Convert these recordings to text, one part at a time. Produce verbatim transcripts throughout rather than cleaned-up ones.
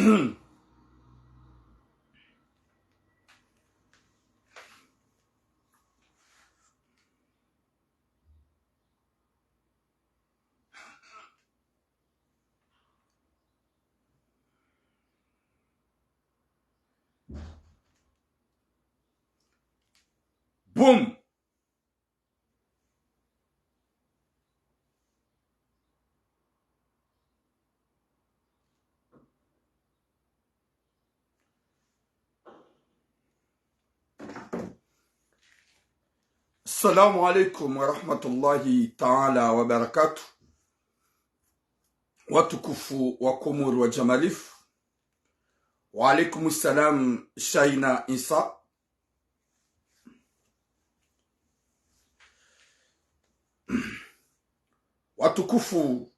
Boum. Assalamu alaikum wa rahmatullahi ta'ala wa barakatuh. Watukufu wa Komori wa Jamalifu. Wa alaikum salam, Shaina Isa. Watukufu,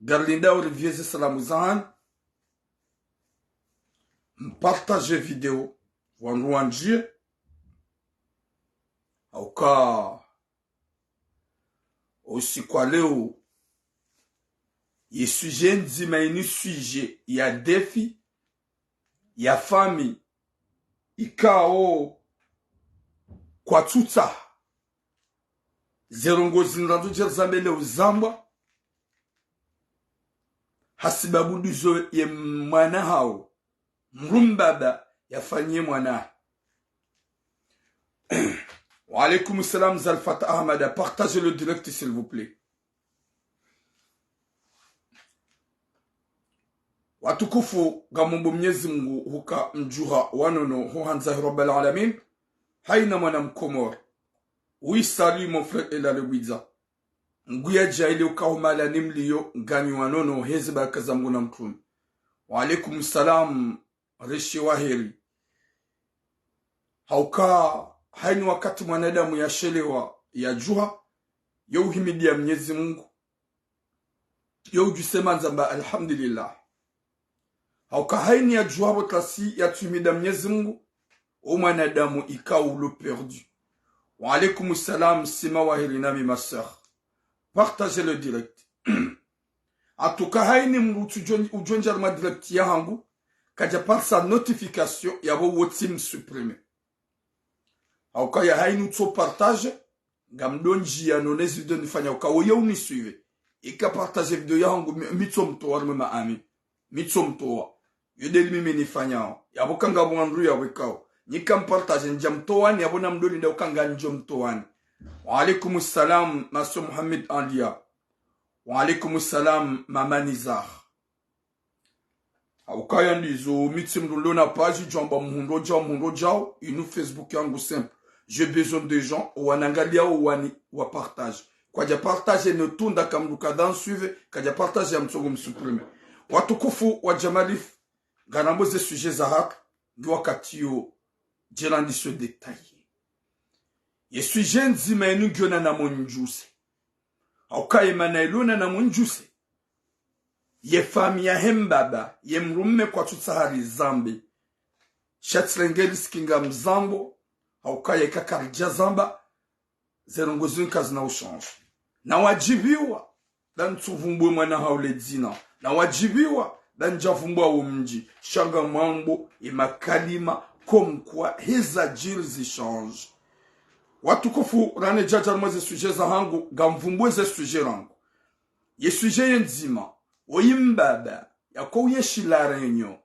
ngarilindao ripvieze salamu zahanyu, mpartage video, wandru wandjie, hauka usiku wa leo, ye sujet ndzima inu sujet ya défi, ya famille, ikao kwatsutsaha ze ndrongoo zinu randzo djeri zambelwa uzambwa, hasibabu ndizo ye mwana hawo, mdru mbaba yafanyiye mwanahe. Wa alaikum salam, Zalfat Ahmada, partagez le direct, s'il vous plaît. Watukufu, ngamombo Mnyezi Mungu huka mdjuha wa nono ho handza he Rabbal Alamin, haina mwana Mkomori. Oui, salut mon frère Elale Bwidza. Mngu yadjaanlie uka ho mahala nyi mlio nganyi wa nono heze baraka za Mngu na mtrume. Wa alaikum salam, reshe wa heri. Hauka haina wakati mwanadamu yashelewa yadjuha, yo uhimidia Mnyezi Mungu, yo udjuse mandza amba alhamdulillah. Hauka haina yadjuha pvo ntsi yatsuhimidia Mnyezi Mungu, o mwanadamu ikao ulo perdu. Wa alaikum salam, Sima wa heri nami ma sœur. Partagez le direct. En tout cas, haina mdru utsudjo-, udjondja harumwa direct yahangu, kadja parisa notification, yapvo wotsi msupprimer. Hauka ya haina utso partage, ngamdondjia none zido nifanya uka woye unisuive. Ika partage video yahangu mi-, mitso mtowa harumwa ma amis. Mitso mtowa. Yo ndeli mimi nifanyao. Yapvo kanga pvwandru yapvo ikao. Nyika mpartage ndja mtowani, yapvo namdolinda uka ngandjo mtowani. Wa alaikum salam, Monsieur Mohamed Alia. Wa alaikum salam, Mama Nizar. Haukaya ndizo mitsi mdru lona page, djwamba mhundro djao, mhundro djao, inu Facebook yangu simple. J'ai besoin de gens, wanangalia wani wa partage. Kwadja partage no tunda ka mdru kadha nsuive, kadja partage ya mtsongo msupprimer. Watukufu wa Jamalifu, ngarambo ze sujet zahatru, ngi wakati yo, djela ndiso détailler. Ye sujet ndzima inu ngiona na mondjuse. Hauka ye mana ilona na mondjuse. Ye famille yahe mbaba, ye mdrumme kwatsutsaha rizambe. Sha tsirenge risiki ngamzambo, hauka yeka karidja zamba, ze ndrongoo zinu kazina uchange. Na wadjibiwa, ba ntsuvumbwe mwana haule dzina. Na wadjibiwa, ba ndjavumbwa wo mdji. Sha ngamwambo, ye makalima, comme quoi, heza djiri zichange. Watukufu, rane djadja harumwa ze sujet zahangu, ngamvumbwe ze sujet rangu. Ye sujet ye ndzima, woyi mbaba, yako uyeshi La Réunion.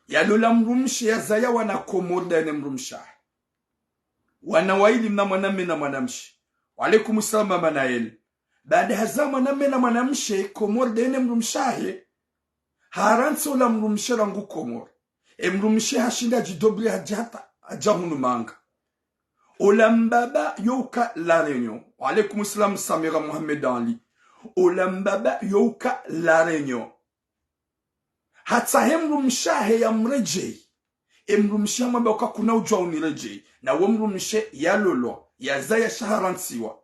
Yalola mdrumshe yazaya wana Komori ndaye ne mdrumshe wahe. Wana waili mna mwanamme na mwanamshe. Wa alaikum salam, Mama Nael. Baada hazaya mwanamme na mwanamshe, Komori ndaye ne mdrumshe wahe. Harantsi ola mdrumshe rangu Komori. E mdrumshe hashinda djidobri hadja hata, hadja hunu manga. Ola mbaba yo uka La Réunion. Wa alaikum salam, Samira Mohamed Ali. Ola mbaba yo uka La Réunion. Hatsaha e mdrumshe wahe yamredjeyi. E mdrumshe hamwambia uka kuna udjua uniredjeyi. Na wo mdrumshe yalolwa, yazaya sha harantsiwa.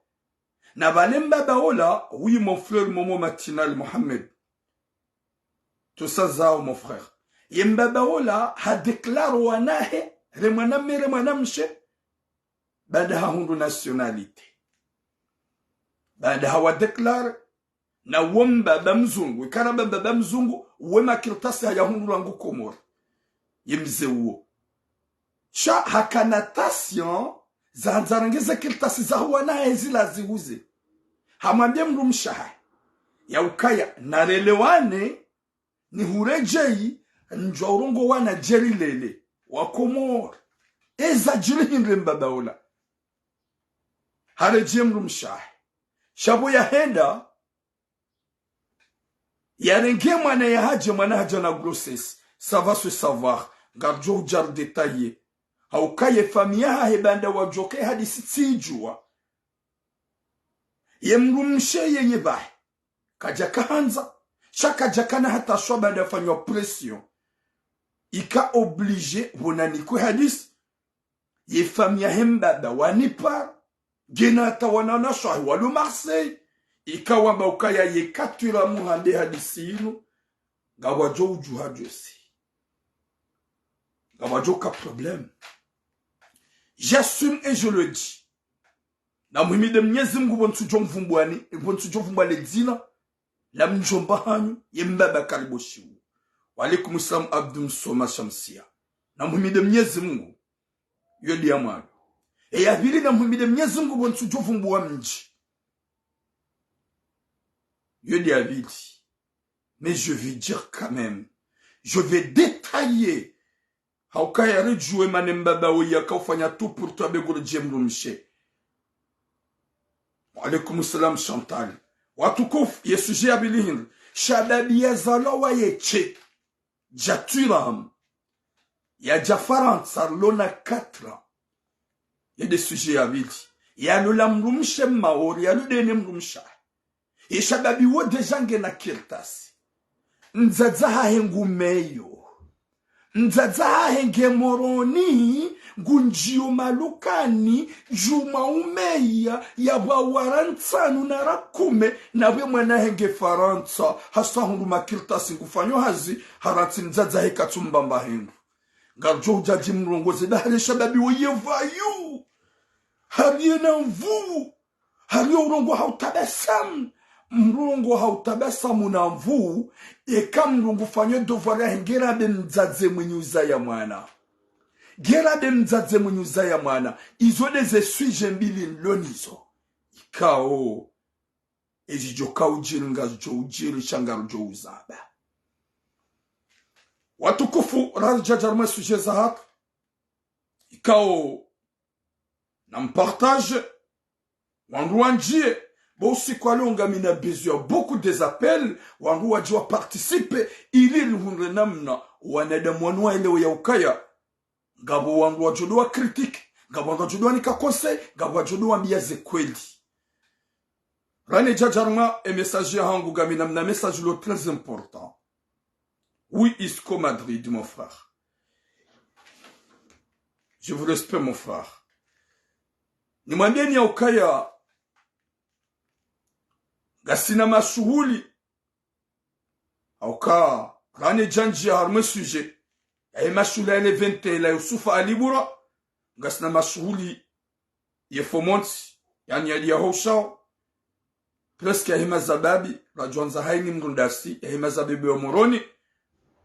Na pvale mbaba ola, oui, mon frère Momo Matinal Mohamed. Tout ça, zao, mon frère. Ye mbaba ola, ha déclare wana wahe, re mwanamme, re mwanamshe, baada hahundru nationalité. Baada hawa déclare, Na wo mbaba mzungu, ikara mbaba mzungu, we makartasi hayahundru rangu Komori. Ye mze uwo. Sha hakana tension, zahandza renge ze kartasi zaho wana hahe zila zihuze. Hamwambie mdrumshe wahahe. Ya ukaya, narelewane, nihuredjeyi, ndjo urongoa wana djeli lele, wa Komori. Eza djiri hindri mbaba ola. Haredjeyi mdrumshe wahahe. Sha pvo yahenda, yarenge mwana yahadje, mwana hadja na grossesse. Ça va se savoir. Ngaridjo udja ridétailler. Hauka ye famille yahahe baanda wadjoka ye hadisi tsidjuwa. Ye mdrumshe yenye pvahe. Kadjaka handza. Sha kadjakana hata shwa baanda yafanywa pression. Ika obligé pvona nikwe hadisi. Ye famille yahe mbaba wanipara. Ngena hata wana wanashe wahe walo Marseille. Ika wamba ukaya ye katwira muhande hadisi inu. Ngapvwadjo udjuha djosi. Ngapvwadjo ka problème. J'assume et je le dis. Namuhimidie Mnyezi Mungu pvo ntsudjo mvumbuani, pvo ntsudjo vumbua le dzina la mdjomba hanyu, ye mbaba Karibu Shiwu. Wa alaikum salam Abdou Msoma Shamsia. Namuhimidie Mnyezi Mungu. Yo ndi ya mwando. Eya pvili namuhimidie Mnyezi Mungu pvo ntsudjo vumbua mdji. Yo ndi ya pvili. Mais je vais dire quand même. Je vais détailler. Hauka yaridjuwe mana mbaba wo yaka ufanya tout pour toi be nguredjeyi mdrumshe. Wa alaikum salam Chantal. Watukufu, ye sujet ya pvili hindri. Shababi yazalwa waye she. Djatwiram. Yadja Farantsa, lona quatre ans. Ye nde sujet ya pvili. Yalola mdrumshe Maore, yalode ne mdrumshe wahe. Ye shababi wo déjà ngena kartasi. Mdzadze hahe ngu meyo. Mdzadze hahe nge Moroni, ngu ndjiyo malukani, djumwa umeya, ya pvwa wara ntsanu na ra kume, na pvwe mwana hahe nge Farantsa, hasa hundru makartasi ngufanyo hazi, harantsi mdzadze hahe katsumbamba hindru. Ngaridjo udja dji mrongoze nda hari ye shababi wo ye pvayu. Hari yena nvuu. Hari yo urongoa ha utabasamu. Mrongoa ha utabasamu na nvuu, eka mdru ngufanyo devoir yahe ngera be mdzadze mwenye uzaya mwana. Ngera be mdzadze mwenye uzaya mwana. Izo nde ze sujet mbili nilo nizo. Ikao. Ezidjo ka udjiri ngazidjo udjiri sha ngaridjo uzamba. Watukufu, raridja dja harumwa sujet zahatru. Ikao. Na mpartage, wandru wandjiye, bo usiku wa leo ngamina besoin ya beaucoup des appels, wandru wadje wa participer, ili rihundre namna, wanadamu wanu waelewe ya ukaya, ngapvo wandru wadjo ndo wa critiquer, ngapvo wandru wadjo ndo wanika conseil, ngapvo wadjo ndo wambia ze kweli. Rane djadjarma e message ya hangu ngamina mna message lo très important. Oui, Isco Madrid, mon frère. Je vous respecte, mon frère. Nimwambieni ya ukaya ngasina mashuhuli. Hauka, rane djandji ya harumwa e sujet. Ya ye mashuhuli ya le vingt et un la Youssouf Ali Bourra. Ngasina mashuhuli ye fomontsi, yaani yali ya houshao. Presque ya hima zababi, radjwandza haini mrundasi, ya hima zababi wa Moroni.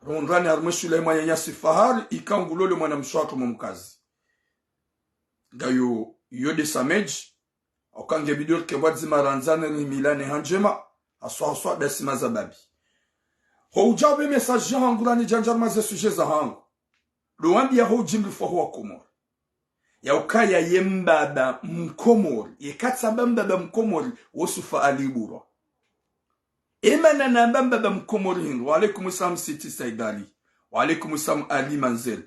Rundrani harumwa e shule ya mwananyasi Fahari, ika ngulole mwana mshe watru mkazi. Ngayo, yo nde samedi, hauka nge bidori ke pvwadzima randzane rihimilane ha ndjema, haswa haswa ndasi mazababi. Ho udja be message ya hangu rane djandjarma ze sujet za hangu. Ndo wambiya ho udjimlifwa ho wa Komori. Ya ukaya ye mbaba Mkomori, ye katsamba mbaba Mkomori, wo Youssouf Ali Bourra. Emana namba mbaba Mkomori hindru, wa alaikum salam Siti Said Ali, wa alaikum salam Ali Manzel.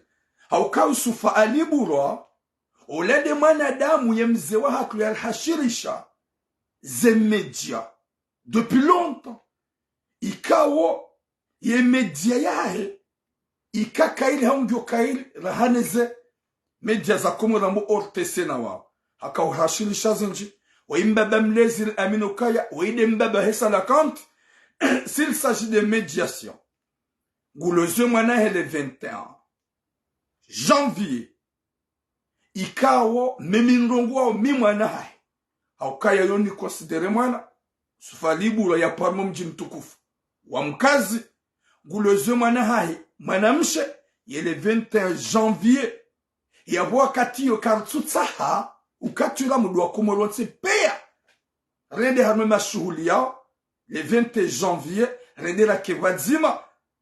Hauka Youssouf Ali Bourra, ola nde mwanadamu ye mze wahatru yalihashirisha ze média depuis longtemps. Ikao ye média yahe, ika kaili hau ngiyo kaili, rahane ze média za Komori rambo O R T C na wao. Haka uhashirisha zindji, wayi mbaba mlezi amino kaya, wayi nde mbaba hesa la kant, s'il s'agit de médiation. Nguloze mwana he le vingt et un janvier. Ikao, mimi ndrongoao mi mwana hahe. Haukaya yo ni considérer mwana. Yusufa Ali Iburwa, yapvo harumwa mdji mtukufu wa Mkazi, nguloze mwana hahe mwanamshe, ye le vingt et un janvier. Yapvo wakati iyo karitsutsaha ukatwira mdru wa Komori wontsi piya rende harumwa mashuhuli yao, le vingt et un janvier, rende rake pvadzima,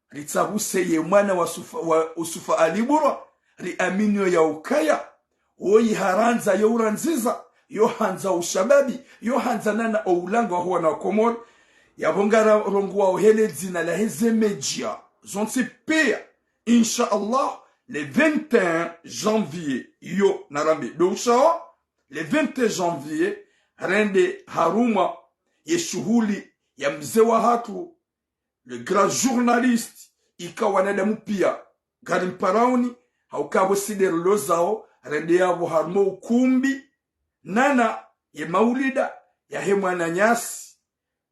ritsapvuse ye mwana wa Sufa, wa Yusufa Ali Iburwa, riaminiyo ya ukaya woyi harandza yo urandziza, yo handza ushababi, yo handza nana o ulanga wa huwana wa Komori. Yapvo ngararongoao he le dzina lahe ze média zontsi piya, insha Allah, le vingt et un janvier, iyo narambe ndo ushao, le vingt et un janvier, rende harumwa ye shuhuli ya mze wahatru, le grand journaliste, ikao wanadamu piya ngarimparaoni, hauka pvo sidero lozao, rende yapvo harumwa ukumbi, nana ye maulida yahe mwananyasi,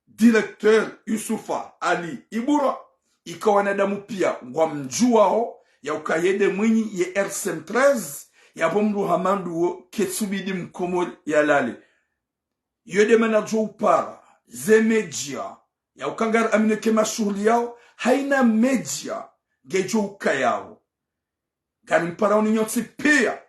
directeur Yusufa Ali Iburwa, ikao wanadamu piya ngwamdjuwao, ya uka ye nde mwinyi ye R C M treize, yapvo mdru hama ndo uwo ketsubidi Mkomori yalale. Iyo nde mana djo upara ze média, ya uka ngariaminiyo ke mashuhuli yao, haina média ngedjo ukayao. Ngarimparaoni nyontsi piya,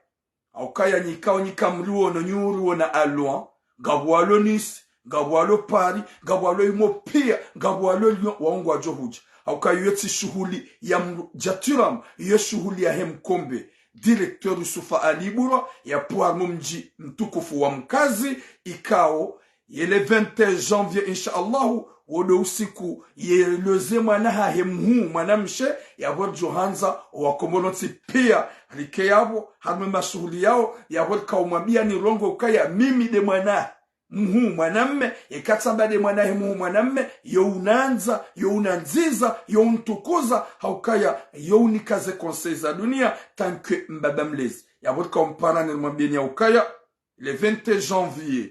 hauka ya nyi ikao nyi kamriwono, nyi uriwona à Lyon, ngapvo walo Nice, ngapvo walo Paris, ngapvo walo imo piya, ngapvo walo Lyon, wao ngwadjo hudja. Hauka iyo tsi shuhuli ya mdru djatiramu, iyo shuhuli yahe mkombe, directeur Yusufa Ali Iburwa, yapvo harumwa mdji mtukufu wa Mkazi, ikao ye le vingt et un janvier, insha Allahu, wo ndo usiku yeloze mwana hahe mhuu mwanamshe, yapvo ridjo handza owakomori wontsi piya rike yapvo harumwa mashuhuli yao, yapvo rikao mwambiya nirongoe ukaya mimi nde mwana mhuu mwanamme, eka tsamba nde mwana hahe mhuu mwanamme, yo unandza, yo unandziza, yo untukuza, haukaya yo unika ze conseil za dunia, tant que mbaba mlezi. Yapvo rikao mparani rimwambiyeni ya ukaya, le vingt et un janvier,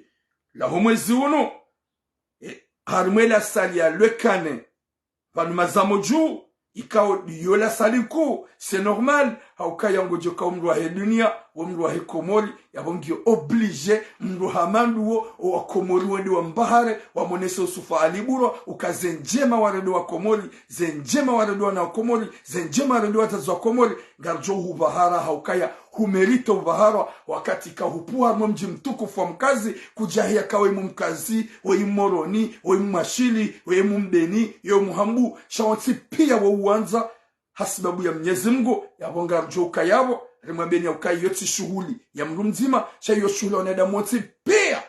laho mwezi unu, e, harumwa ela salle ya Le Canet, pvanu Mazamudju, ikao ndiyo la salle nkuu, c'est normal, haukaya ngodjo kao mdru wahe dunia, wo mdru wahe Komori, yapvo ngiyo obligé, mdru hama ndo uwo, owakomori wende wambahare, wamonese Yusufa Ali Iburwa, uka ze ndjema warende wakomori, ze ndjema warende wana wakomori, ze ndjema warende wazazi wakomori, ngaridjo hubahara haukaya humérité ubaharwa, wakati ka hupvuha harumwa mdji mtukufu wa Mkazi, kudjahiya ka we mu Mkazi, we mu Moroni, we mu Mwashili, we mu Mbeni, we mu Hambu, sha wontsi piya wo uwandza, hasibabu ya Mnyezi Mngu, yapvo ngaridjo uka yapvo, rimwambiyeni ya ukaya iyo tsi shuhuli ya mdru mdzima, sha iyo shuhuli ya wanadamu wontsi piya.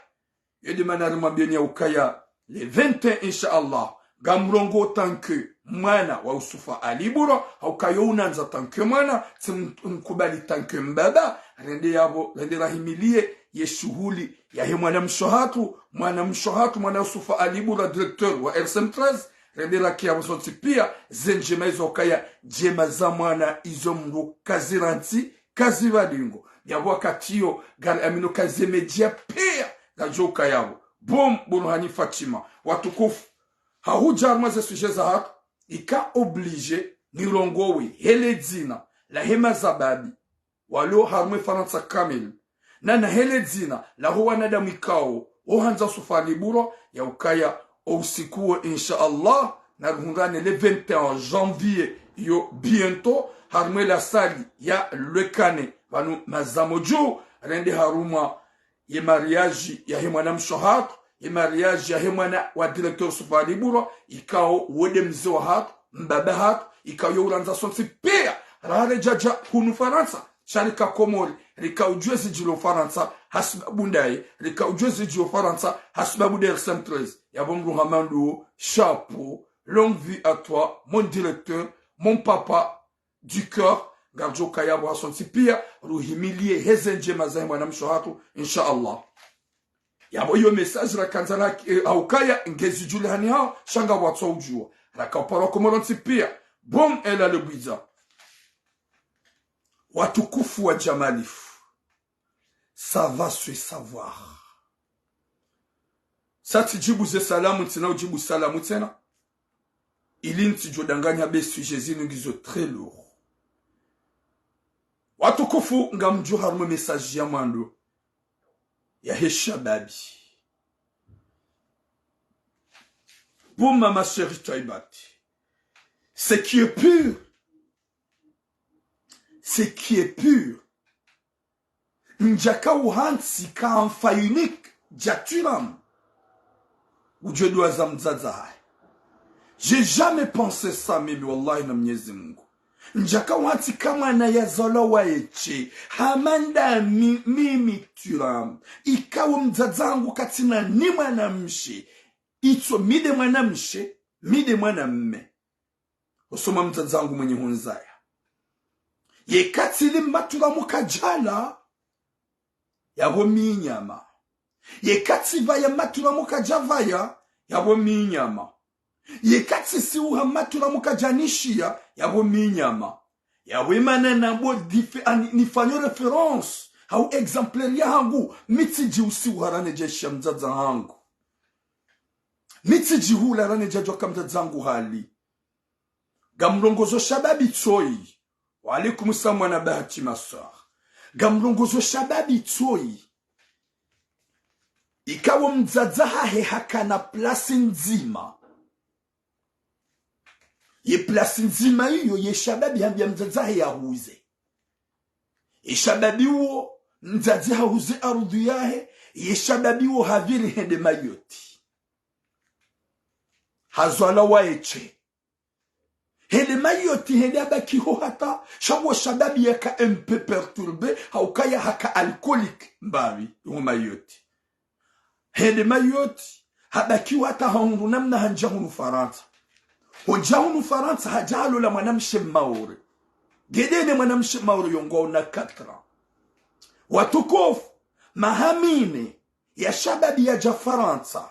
Iyo nde mana rimwambiyeni ya ukaya, le vingt et un, insha Allah, ngamrongoo tant que mwana wa Yusufa Ali Iburwa, haukaya yo unandza tant que mwana, tsi m-, mkubali tant que mbaba, rende yapvo, rende rahimiliye ye shuhuli yahe mwanamshe hatru, mwanamshe hatru, mwana Yusufa Ali Iburwa, directeur wa R C M treize, rende rake yapvo sontsi piya, ze ndjema izo ukaya ndjema za mwana izo mdru kazirantsi, kazipvali ngo. Yapvo wakati iyo, ngariaminiyo ka ze média piya, ngazidjo uka yapvo. Bon, Burhani Fatima, watukufu, hahudja harumwa ze sujet zahatru, ika obligé nirongowe he le dzina lahe mazababi walo harumwa Farantsa kamili, nana he le dzina laho wanadamu ikao wo handza Yusufa Ali Iburwa, ya ukaya o usiku wo, insha Allah, narihundrane le vingt et un janvier, iyo bientôt, harumwa ela salle ya Le Canet, pvanu Mazamudju, rende harumwa ye mariage yahe mwanamshe hatru, ye mariage yahe mwana wa directeur Yusufa Ali Iburwa, ikao wo nde mze wahatru, mbaba hatru, ikao yo urandza sontsi piya, raha redjadja hunu Farantsa, sha rika Komori, rika udjuwa zidjiri ho Farantsa hasibabu ndaye, rika udjuwa zidjiri ho Farantsa hasibabu nde R C M treize. Yapvo mdru hama ndo uwo, chapeau, longue vie à toi, mon directeur, mon papa du cœur, ngaridjo uka yapvo hasontsi piya, ruhimiliye he ze ndjema zahe mwanamshe hatru, insha Allah. Yapvo iyo message rakandza na, eh, haukaya ngezidjulihani hawo, sha ngapvo watso udjuwa. Raka upara wakomori wontsi piya. Bon, ela le bwiza. Watukufu wa Jamalifu. Ça va se savoir. Sa tsidjibu ze salamu, ntsina udjibu salamu tsena. Ili ntsidjo danganya be sujet zinu ngizo très lourd. Watukufu, ngamdjo harumwa message ya mwando yahe shababi. Bon, ma, ma chérie Twaibat, ce qui est pur, ce qui est pur, ndjaka uhantsi ka enfant unique, dja Thuram udjuwe dua za mdzadze hahe. J'ai jamais pensé ça, mimi, wallahi na Mnyezi Mungu. Ndjaka uhantsi ka mwana yazalwa waye she, hama ndami, mimi Thuram, ikao mdzadze hangu katsina ni mwanamshe. Itso mi nde mwanamshe, mi nde mwanamme. Hosoni mwa mdzadze hangu mwenye hunizaya. Yeka tsi li mba Thuram kadjala, yapvo mi nyama. Yeka tsi vaya mba Thuram kadjavaya, yapvo mi nyama. Yeka tsi siuha mba Thuram kadjanishiya, yapvo mi nyama. Yapvo imana nambwa dife-, ani, nifanyo référence, hau exemplaire yahangu, mi tsidji usiuha ranedja ishiya mdzadze hangu. Mi tsidji hula ranedja djuwa ka mdzadze hangu hali. Ngamrongozo shababi tsoyi. Wa alaikum salam, mwana bahati ma soeur. Ngamrongozo shababi tsoyi. Ikao mdzadze hahe hakana place ndzima. Ye place ndzima iyo, ye shababi hambiya mdzadze hahe yahuze. Ye shababi uwo, mdzadze hahuze ardhwi yahe, ye shababi uwo hapviri hende Mayotte. Hazalwa waye she. Hende Mayotte, hende habaki ho hata, sha wo shababi yaka un peu perturbé, haukaya haka alcoolique, mbapvi, ho Mayotte. Hende Mayotte, habaki ho hata hahundru namna handja hunu Farantsa. Hodja hunu Farantsa, hadja halola mwanamshe Mmaore. Ngedjo ne mwanamshe Mmaore yo ngwauna quatre ans. Watukufu, maha mine, ya shababi yadja Farantsa.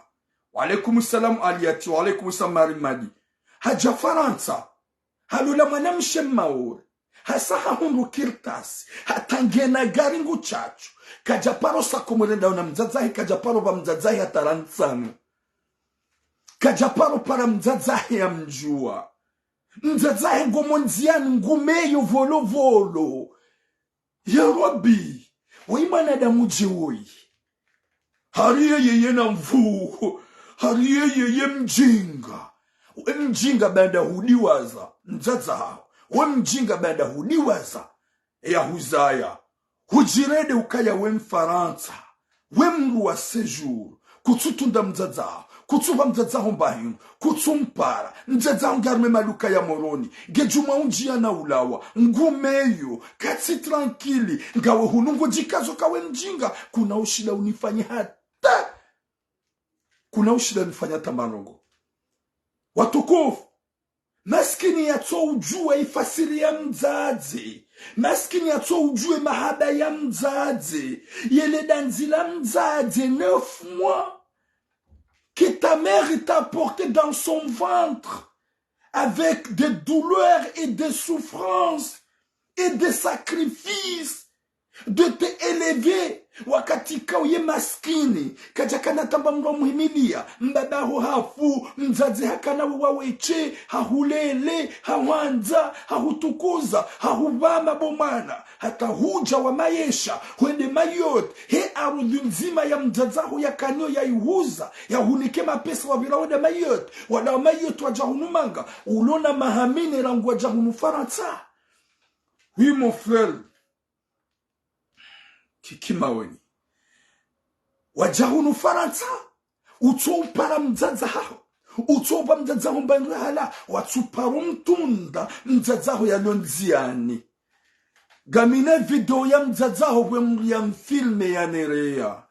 Wa alaikum salam Aliyati, wa alaikum salam Mari Madi. Hadja Farantsa, halola mwanamshe Mmaore. Hasa hahundru kartasi, hata ngena gari ngu tsatsu. Kadja paro sako mwere ndawo na mdzadze hahe, kadja paro pva mdzadze hahe hata rantsanu. Kadja paro para mdzadze hahe yamdjuwa. Mdzadze hahe ngomo ndziani ngumeyo volovolo. Ya Rabbi, woyi mwanadamu dje woyi. Hari yeye yena nvuu, hari yeye ye mdjinga. We mdjinga baanda hudiwaza mdzadze haho. We mdjinga baanda hudiwaza yahuzaya. Hudjirende ukaya we Mfarantsa, we mdru wa séjour, kutsutunda mdzadze haho, kutsupva mdzadze haho mba hindru, kutsumpara, mdzadze haho nge harumwa maduka ya Moroni, nge djumwa undjiya na ulawa, ngumeyo, katsi tranquille, ngawe hunu ngodjikazo ka we mdjinga, kuna ushinda unifanye hata, kuna ushinda unifanye hata marongo. Watukufu, maskini yatso udjuwa ifasiri ya mdzadze. Maskini yatso udjuwa mahaba ya mdzadze. Yele dandzi la mdzadze, neuf mois, que ta mère t'a porté dans son ventre, avec des douleurs et des souffrances et des sacrifices, de t'élever, wakati ikao ye maskini, kadjakana hata mba mdru wa muhimiliya, mbaba haho hafu, mdzadze hakana wawe she, hahulele, hahwandza, hahutukuza, hahupva mapvo mwana, hata hudja wa mayesha, hwende Mayotte, he ardhwi ndzima ya mdzadze haho yakanayo yayihuza, yahunike mapesa wapvira wende Mayotte, wala wa Mayotte wadja hunu manga, ulona maha mine rangu wadja hunu Farantsa. Oui, mon frère. Kiki maweni. Wadja hunu Farantsa, utso upara mdzadze haho, utso upva mdzadze haho mba hindru hala, watsu paro mtunda mdzadze haho yalo ndziani. Ngamina video ya mdzadze haho we mdru ya mfilme yanereya.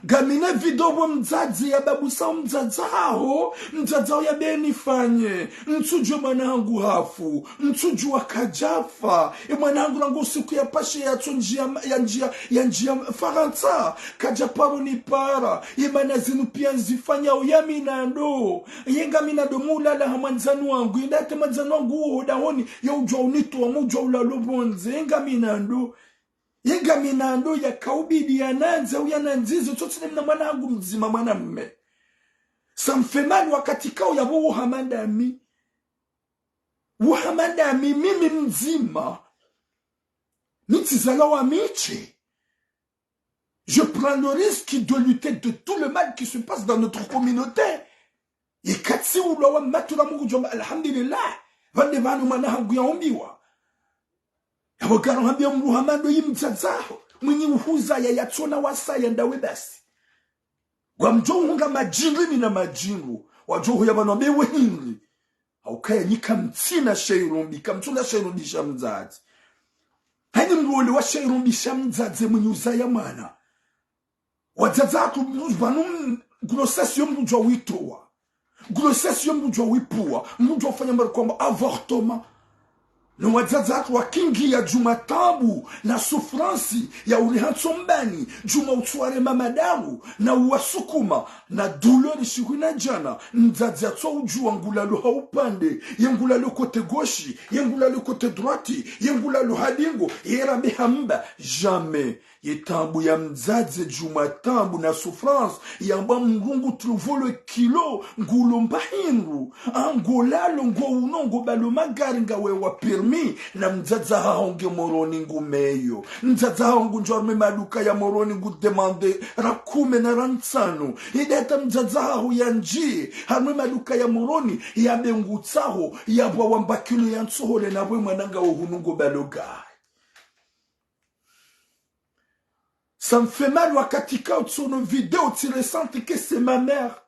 Ngamina video we mdzadze ya babusa mdzadze haho, mdzadze haho yambe nifanye, ntsudjuwa mwana hangu hafu, ntsudjuwa kadjafa, ye mwana hangu rangu usiku ya pashe yatso ndjiya, yandjiya, yandjiya Farantsa, kadja paro nipara, ye mana zinu piya nzifanyao yami na ndo, ye ngamina ndo mulala ha mwandzani wangu, yenda hata mwandzani wangu uwo hodahoni, ya udjuwa unitowa, mudjuwa ulalo pvondze, ye ngamina ndo. Ye ngamina ndo yakaubidi yanandze, au yanandzize, tsotsi ne mna mwana hangu mdzima mwanamme. Ça me fait mal wakati ikao yapvo wo hama ndami. Wo hama ndami, mimi mdzima. Mi tsizalwa wa mi she. Je prends le risque de lutter de tout le mal qui se passe dans notre communauté. Yeka si ulwa wa matula Mungu djomba, alhamdulillah. Pvande pvanu mwana hangu yaumbiwa. Yapvo karo hambia mdru hama ndo yi mdzadzaho, mwinyi uhuzaya yatsona wasaya ndawe basi. Ngwamdjo uhunga madjindri ni na madjindru, wadjo huya pvanu wambe we hindri. Haukaya nyi kamtsina shayirumbi, kamtsuna shayirumbi sha mdzadze. Hanyi mdru ole wa shayirumbi sha mdzadze mwinyi uzaya mwana. Wadzadze hatru pvanu, grossesse yo mdru djuwa witowa. Grossesse yo mdru djuwa wipvuwa. Mdru djuwa ufanya mbali kwamba avortement. No wadzadze hatru wakingiya djuma tabu na souffrance ya uri hantso mbani, djuma utsuware mamadaru, na uwasukuma, na douleur shihwi na djana, mdzadze hatso udjuwa ngulalo ha upande, ye ngulalo côté gauche, ye ngulalo côté droite, ye ngulalo ha dingo, ye rambe hamba, jamais. Ye tabu ya mdzadze djuma tabu na souffrance, yamba mdru ngu trouvé le kilo, ngulo mba hindru, a ngolalo, ngo uno, ngo balo magari, ngawe wa permis, na mdzadze haho nge Moroni ngu meyo. Mdzadze haho ngudjo harumwa maduka ya Moroni ngu demande ra kume na ra ntsanu. Ida hata mdzadze haho yandjiye harumwa maduka ya Moroni, yambe ngutsaho, yapvo wamba kilo ya ntsohole na we mwana ngawe hunu ngo balo gari. Ça me fait mal, wakati ka utsono vidéo ti ressente que c'est ma mère.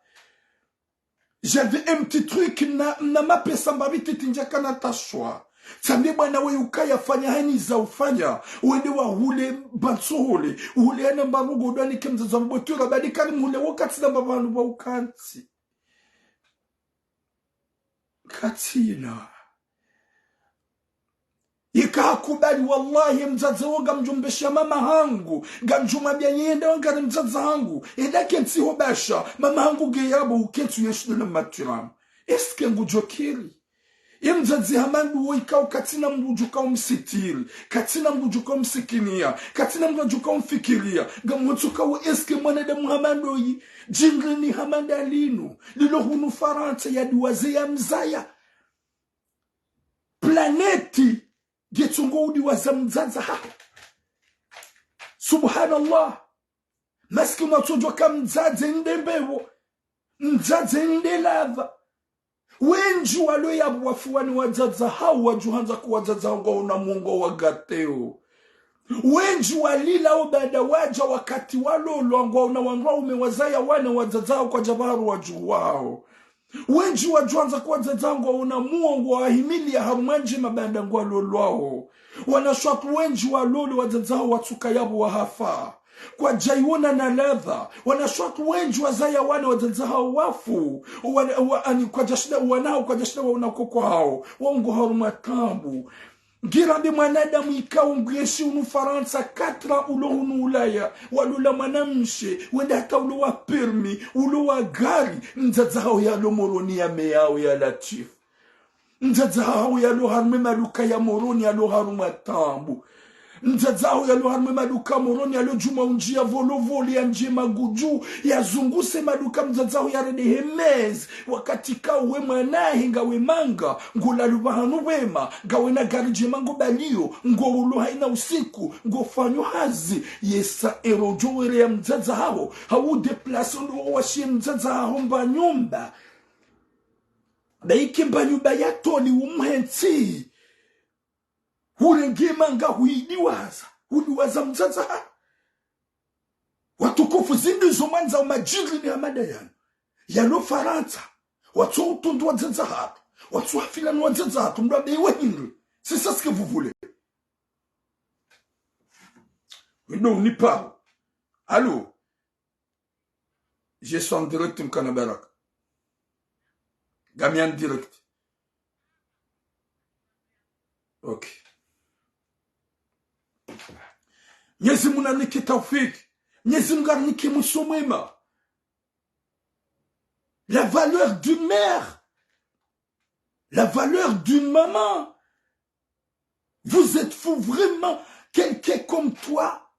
J'avais un petit truc, na, na mapesa mbapvi titi ndjaka na tashwa. Tsambe bwana we ukaya fanya hani za ufanya, wende wa hule ba ntsohole, hule yana mbarugo dwani ke mdzadze wa mbwetwira, badi kani mhule wo katsina mbapvi hanu ba ukantsi. Katsina. Ika hakubali, wallahi, mdzadze wo ngamdjo mbesha mama hangu, ngamdjo mwambia yenda wangari mdzadze hangu, enda kentsi ho basha, mama hangu nge yapvo ukentsi uyeshidu na matiramu. Est-ce que ngudjo kiri? Ye mdzadze hama ndo wo ikao katsina mdru djuka umsitiri, katsina mdru djuka umsikiniya, katsina mdru djuka umfikiria, ngamwotsoka wo est-ce que mwanadamu hama ndo yi, djindri ni hama nda linu, lilo hunu Farantsa ya diwaze ya mzaya. Planète ngetsungo udiwaza mdzadze haho. Subhanallah. Masikini watsodjuwa ka mdzadze nde mbepvo. Mdzadze nde lava. Wendji walo yapvo wafiwa ni wadzadze hawo wadjuhandza ku wadzadze hawo ngwaona mwongo wa gateo. Wendji walila wo baada wadja wakati walolwa ngwaona wandru waume wazaya wana wadzadze hawo kwadja pvahanu wadjuwawo. Wendji wadjuhandza ku wadzadze hawo ngwaona mwongo wahimiliya harumwa ndjema baanda ngwalolwawo. Wanashe watru wendji walolwa wadzadze hawo watsuka yapvo wahafa. Kwadjaiona na ladha. Wanashe watru wendji wazaya wana wadzadze hawo wafu. Wana, wa, ani kwadjashinda, wana hawo kwadjashinda waona koko hawo. Wao ngo harumwa tabu. Ngirambe mwanadamu ikao nguyeshi hunu Farantsa, quatre ans ulo hunu Ulaya, walola mwanamshe, wende hata ulo wa permis, ulo wa gari, mdzadze haho yalo Moroni ya meyao ya Latif. Mdzadze haho yalo harumwa maduka ya Moroni yalo harumwa tabu. Mdzadze haho yalo harumwa maduka Moroni yalo djuma undjiya volovolo yandjiye magudju, yazunguse maduka mdzadze haho yarende hemezi. Wakati ka we mwanahe ngawe manga, ngolalo pvahanu pvema, ngawe na gari djema ngobaliyo, ngoulo haina usiku, ngofanyo hazi, yesa erodjo were ya mdzadze haho, hau déplace ndo wawashiye mdzadze haho mba nyumba. Bayike mba nyumba ya toli umhentsi. Hurenge manga huidiwaza, hudiwaza mdzadze haho. Watukufu, zindru zo mwandza umadjiri ni hamada yanu. Yalo Farantsa, watso utundu wadzadze hatru, watso hafila ni wadzadze hatru, mdru abewe hindri. C'est ça ce que vous voulez. Windo uniparo. Allô? Je suis en direct, mkana baraka. Ngami en direct. Ok. Mnyezi Mungu nanike taufiki. Mnyezi Mungu nanike mwiso mwema. La valeur d'une mère. La valeur d'une maman. Vous êtes fou, vraiment, quelqu'un comme toi.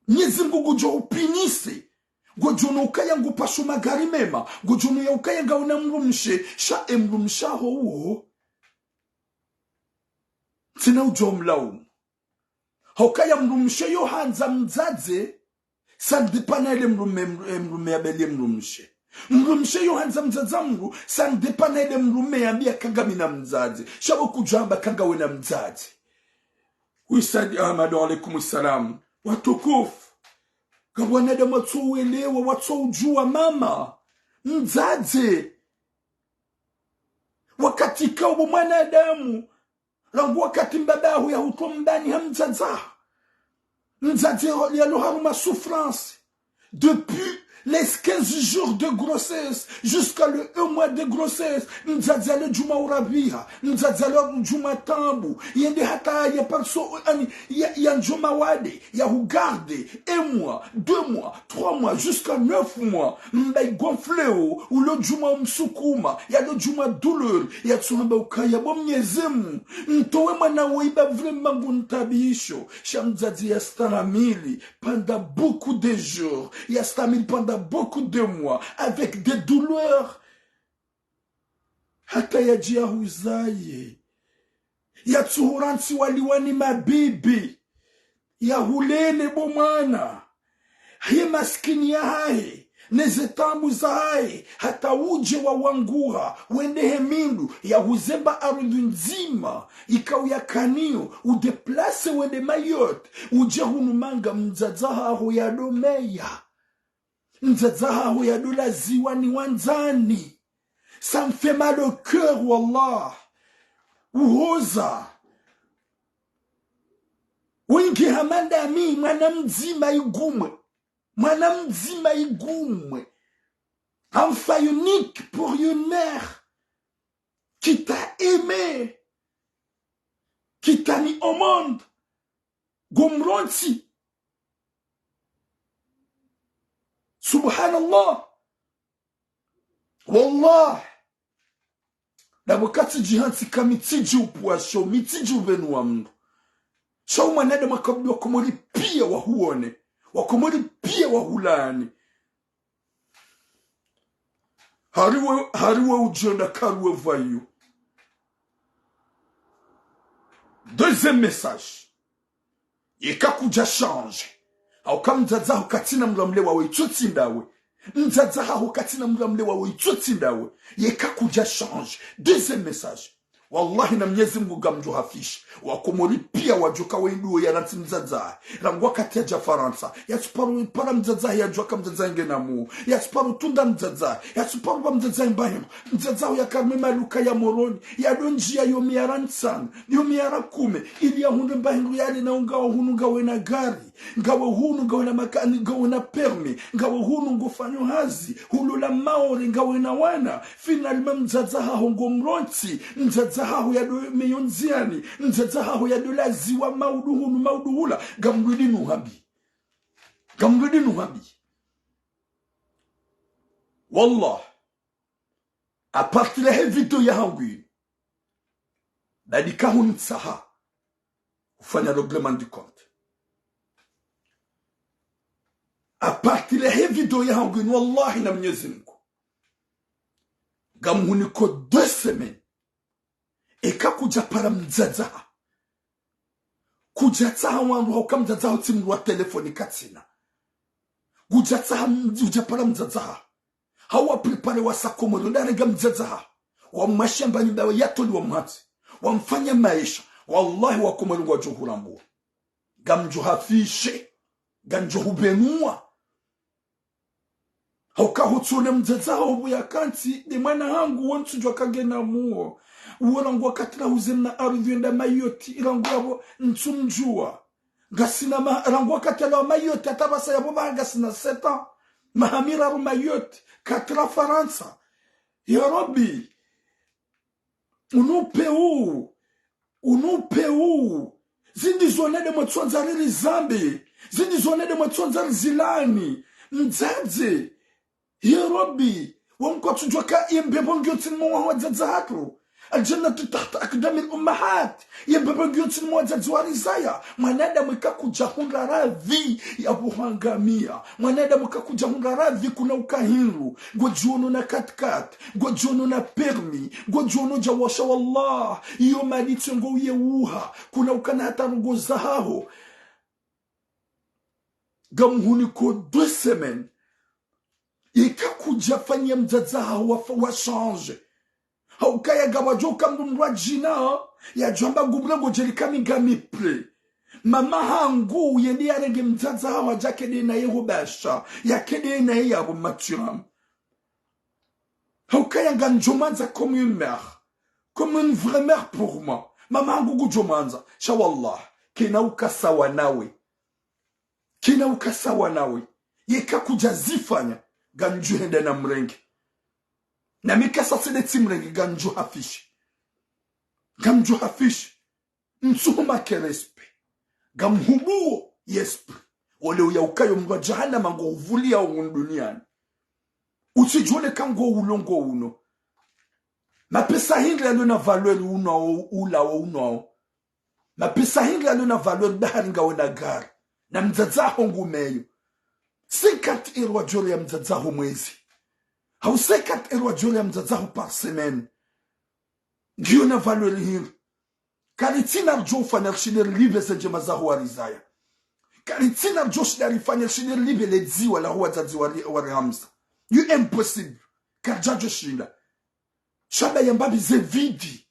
Mnyezi Mungu ngudjo upinise. Ngodjo no ukaya ngupasho magari mema. Ngodjo no ya ukaya ngawe na mdrumshe. Sha e mdrumshe haho uwo. Ntsina udjo mlaumu. Haukaya mdrumshe yo handza mdzadze, ça dépend na ile mdrume, mdru-, eh, mdrume ya beli mdrumshe. Mdrumshe yo handza mdzadze mdru, ça ne dépend pas de mdrume yambiya ka ngamina mdzadze. Sha bo kudjamba ka ngawena mdzadze. Wi Said Ahmad, wa alaikum salam. Watukufu. Ngapvo wanadamu watso uelewa, watso udjuwa mama. Mdzadze. Wakati ka uwo mwanadamu, rangu wakati mbaba haho yahutowa mbani ha mdzadze. Mdzadze yalo haruma souffrance. Depuis les quinze jours de grossesse jusqu'à le un mois de grossesse, mdzadze yalo djuma urabiha, mdzadze yalo djuma taabu, yende hata ya parso, ani, ya, ya ndjoma wade, ya hugarde, un mois, deux mois, trois mois, jusqu'à neuf mois, mba igonfleo, ulo djuma umsukuma, yalo djuma douleur, yatsuhamba ukaya bo Mnyezi Mngu, ntowe mwana wo iba vraiment ngu ntaabisho, sha mdzadze yastahamili pendant beaucoup de jours, yastahamili pendant beaucoup de mois, avec des douleurs. Hata yadji yahuzaye. Yatsuhurantsi waliwani mabibi. Yahulele bo mwana. He masikini yahahe. Neze taabu zahahe. Hata udje wawanguha. Wende he mindu. Yahuze mba arudhu ndzima. Ikao yakaniyo. Udéplace wende Mayotte. Udje hunu manga mdzadze haho yado meya. Mdzadze haho yado laziwa ni wandzani. Ça me fait mal au cœur, wallah. Uhoza. Wingi hama ndami, mwana mdzima igumwe. Mwana mdzima igumwe. Enfant unique pour une mère qui t'a aimé, qui t'a mis au monde. Ngomrontsi. Subhanallah. Wallah. Dabo katsidji hantsi ka mi tsidji upvwasho, mi tsidji upvenuwa mdru. Sha wo mwanadamu akabidi Wakomori piya wahuone. Wakomori piya wahulaani. Hariwe, hariwe udjenda karuwe vayo. Deuxième message. Yeka kudja changer. Hauka mdzadze haho katsina mdru amlewawo itsotsi ndawe. Mdzadze haho katsina mdru amlewawo itsotsi ndawe. Yeka kudja changer. Deuxième message. Wallahi na Mnyezi Mngu ngamdjo hafishe. Wakomori piya wadjoka wendru wo yarantsi mdzadze. Rangu wakati yadja Farantsa. Yatsuparo para mdzadze yadjoka mdzadze ngena mu. Yatsuparo tunda mdzadze. Yatsuparo ba mdzadze mbaheno. Mdzadze haho yaka harumwa maduka ya Moroni. Yado ndjiya yo miyara ntsanu. Yo miyara kume. Ili yahundre mbaheno yale na ungawa hunu ngawena gari. Ngawe hunu ngawena makani, ngawena permis, ngawe hunu ngofanyo hazi, hulola Maore ngawena wana, finalement mdzadze haho ngomrontsi, mdzadze haho yado meyo ndziani, mdzadze haho yado laziwa maudu hunu, maudu hula, ngamrudi nuhambi. Ngamrudi nuhambi. Wallah. À partir de he vidéo yahangu inu, badi kahunitsaha ufanya règlement de compte. À partir de he vidéo yahangu inu, wallahi na Mnyezi Mngu, ngamhuniko deux semaines. Eka kudja para mdzadze haho. Kudja tsaha wandru hauka mdzadze haho tsi mdru wa telefoni katsina. Kudja tsaha mdz-, kudja para mdzadze haho. Hawu wa préparer wasa Komori, wende warenga mdzadze haho. Wamwashe mba nyumba yatoli wamhatsi. Wamfanya maesha. Wallahi Wakomori ngwadjo hurambuwa. Ngamdjo hafishe. Ngamdjo hupvenuwa. Hauka hutsona mdzadze haho pvo yakantsi, nde mwana hangu wo ntsudjuwa ka ngena muo. Uwo rangu wakati rahuze na arudhi wenda Mayotte, rangu yapvo ntsumdjuwa. Ngasina ma-, rangu wakati yalawa Mayotte, hata pvasa yapvo pvaha ngasina sept ans. Maha miraru Mayotte, quatre ans Farantsa. Ya Rabbi, unupve u, unupve u. Zindri zo wanadamu watsondza riri zambe. Zindri zo wanadamu watsondza rizilaani. Mdzadze. Ya Rabbi, wamkwatsudjuwa ka ye mbepvo ngiyo ntsini mwa wadzadze hatru. الجنة تحت أقدام الأمهات. Ye mbepvo ngiyo ntsini mwa wadzadze warizaya. Mwanadamu eka kudja hundra radhi yapvo hwangamiya. Mwanadamu eka kudja hundra radhi kuna uka hindru. Ngodjiono na quatre-quatre. Ngodjiono na permis. Ngodjiono djawasha wallah. Iyo mali tsi ngo uye uha. Kuna ukana hata rogo zahaho. Ngamhuniko deux semaines. Ika kudjafanya mdzadze haho wa, wa change. Haukaya ngapvadjo uka mndru mdru wa djina, yadjo amba ngumrengo djeli kami ngami prêt. Mama hangu yende yarenge mdzadze haho yadje yake nde naye ho basha, yake nde naye yapvo matiramu. Haukaya ngamdjo mwandza comme une mère, comme une vraie mère pour moi. Mama hangu ngudjo mwandza, sha wallah, kena uka sawa nawe. Kena uka sawa nawe. Yeka kudja zifanya, ngamdjo henda namrenge. Na mi kasa sede tsimrenge, ngamdjo hafishi. Ngamdjo hafishi. Ntsuhu make respect. Ngamhubuo yesprit. Ole uya ukayo mndru wa djahannama ngo uvulia hunu duniani. Utsidjone ka ngo ulo ngo uno. Mapesa hindri yalo na valeur uno ao, ula ao uno ao. Mapesa hindri yalo na valeur bahari ngawe na gari. Na mdzadze haho ngumeyo. Cinquante euros wadjo ri ya mdzadze haho mwezi. Hau cinquante euros wadjo ri ya mdzadze haho par semaine. Ngiyo na valeur hindri. Karitsina ridjo ufanya rishinde rilipve ze ndjema zaho warizaya. Karitsina ridjo shinda rifanya rishinde rilipve le dziwa laho wadzadze wari, warihamza. Yo impossible. Karidjadjo shinda. Sha ba yamba pvi ze vide.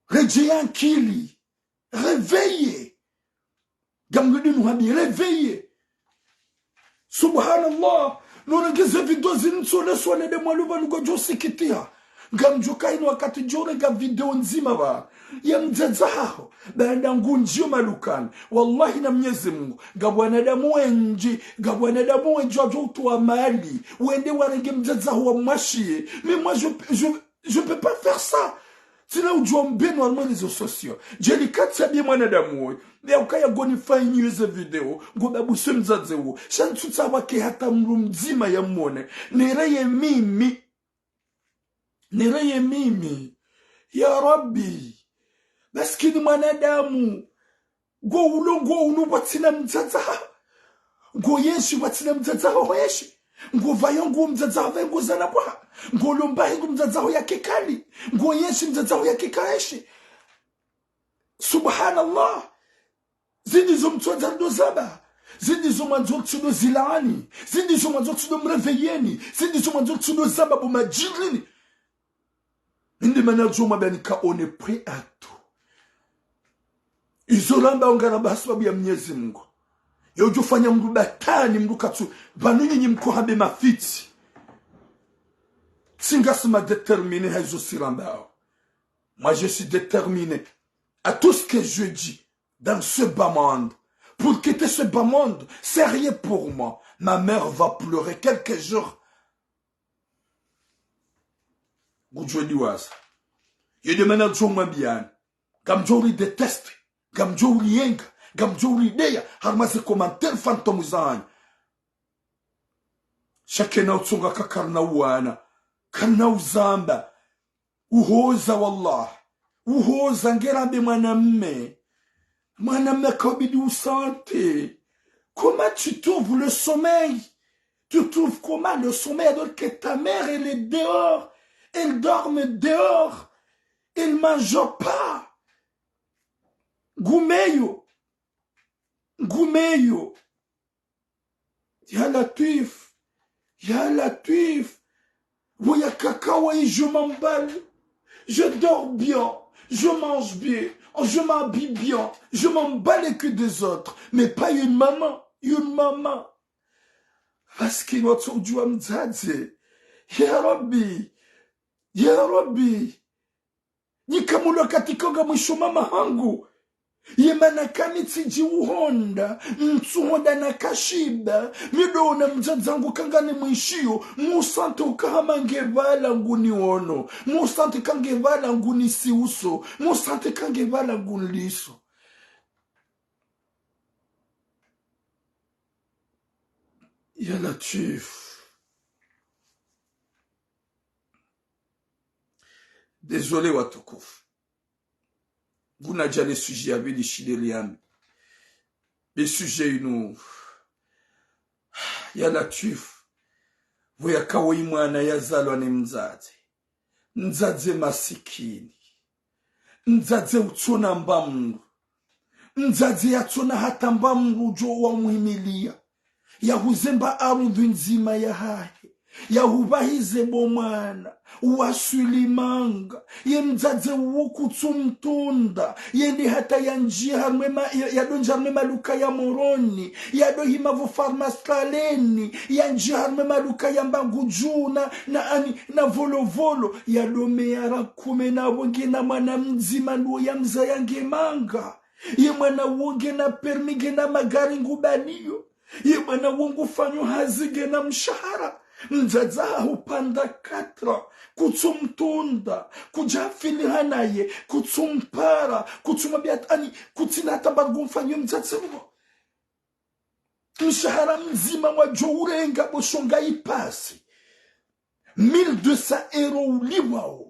Redjeyi ankili. Réveillez. Ngamrudi nuhambi, réveillez. Subhanallah. Nona nge ze video zinu tsone swane de mwalu pvanu ngodjo sikitiha. Ngamdjo ka inu wakati djo renga video ndzima pva ya mdzadze haho. Baanda ngundjiyo malukani. Wallahi na Mnyezi Mungu. Ngapvo wanadamu wendji, ngapvo wanadamu wendji wadjo utowa mali. Wende warenge mdzadze haho wamwashiye. Mais moi, je, je, je peux pas faire ça. Tsina udjuwa mbeni wa mwe réseaux sociaux. Djeli katsi ya biye mwanadamu woyi. Ya ukaya ngoni fanyiyo ze video. Ngo babuse mdzadze wo. Sha ntsutsaha wake hata mndru mdzima ya mwone. Nireye mimi. Nireye mimi. Ya Rabbi. Maskini mwanadamu. Ngo ulo, ngo unu pvwatsina mdzadze haho. Ngo yenshi pvwatsina mdzadze haho yenshi. Ngo pvayo ngo mdzadze haho pvayo ngo zana pvwaha. Ngo lomba he ngo mdzadze haho yake kali. Ngo yenshi mdzadze haho yake kayenshi. Subhanallah. Zindri zo mtsuandza rido zamba. Zindri zo mwandzo ritsido zilaani. Zindri zo mwandzo ritsido mréveilleni. Zindri zo mwandzo ritsido zamba bo madjirini. Inde mana djo mwambiani ka on est prêt à tout. Izo ramba ungaramba hasibabu ya Mnyezi Mungu. Yo djo fanya mndru batwani mndru katsu. Pvanu nyinyi mko hambe mafitsi. Tsi ngasi ma déterminé ha izo si rambao. Moi, je suis déterminé à tout ce que je dis dans ce bas monde. Pour quitter ce bas monde, sérieux pour moi. Ma mère va pleurer quelques jours. Ngudjo diwaza. Yo de mana djo mwambiani. Ngamdjo uri détester. Ngamdjo uri yenga. Ngamdjo uri deya. Harumwa ze commentaire fantôme zanyu. Sha kena utsonga ka karina uwana. Karina uzamba. Uhoza wallah. Uhoza ngerambe mwanamme. Mwanamme kaubidi usante. Comment tu trouves le sommeil? Tu trouves comment le sommeil alors que ta mère elle est dehors? Elle dorme dehors. Elle mange pas. Ngumeyo. Ngumeyo. Ya Latwif. Ya Latwif. Pvo yakaka wayi, je m'emballe. Je dors bien. Je mange bien. Je m'habille bien. Je m'emballe que des autres. Mais pas une maman. Une maman. Maskini watso udjuwa mdzadze. Ya Rabbi. Ya Rabbi. Nyi kamulo katika nga mwisho mama hangu. Ye mana kami tsidji uhonda, ntsuhonda na kashiba, mi do ona mdzadze hangu ka ngani mwishiyo, musante uka hama nge pvala nguni ono, musante ka nge pvala nguni siuso, musante ka nge pvala nguni liso. Ya Latwif. Désolé watukufu. Ngunadja le sujet ya pvili shideli yami. Le sujet inu. Ya Latwif. Pvo yaka woyi mwana yazalwa ne mdzadze. Mdzadze masikini. Mdzadze utsona mba mndru. Mdzadze yatsona hata mba mndru djo wa muhimiliya. yahuzemba arudhwi ndzima yahahe, yahubahize bo mwana, waswilimanga, ye mdzadze wo kutsumtunda, yende hata yandji harumwe ma-, ya-, yadondja harumwe maduka ya Moroni, yadohima vo Farmastaleni, yandji harumwe maduka ya Mbangudjuna, na ani, na Volovolo, yadomeya ra kume na wo ngena mwana mdzima ndo yamzaya ngemanga. Ye mwana wo ngena permis, ngena magari ngubaliyo. Ye mwana wo ngufanyo hazi ngena mshahara. Mdzadze hahu pendant quatre ans, kutsumtunda, kudjafiliha naye, kutsumpara, kutsumwambia hata ani, kutsina hata mba ngumfanyo mdzadze wo. Mshahara mdzima wadjo urenga bo shonga ipasi. Mille deux cents euros uliwao.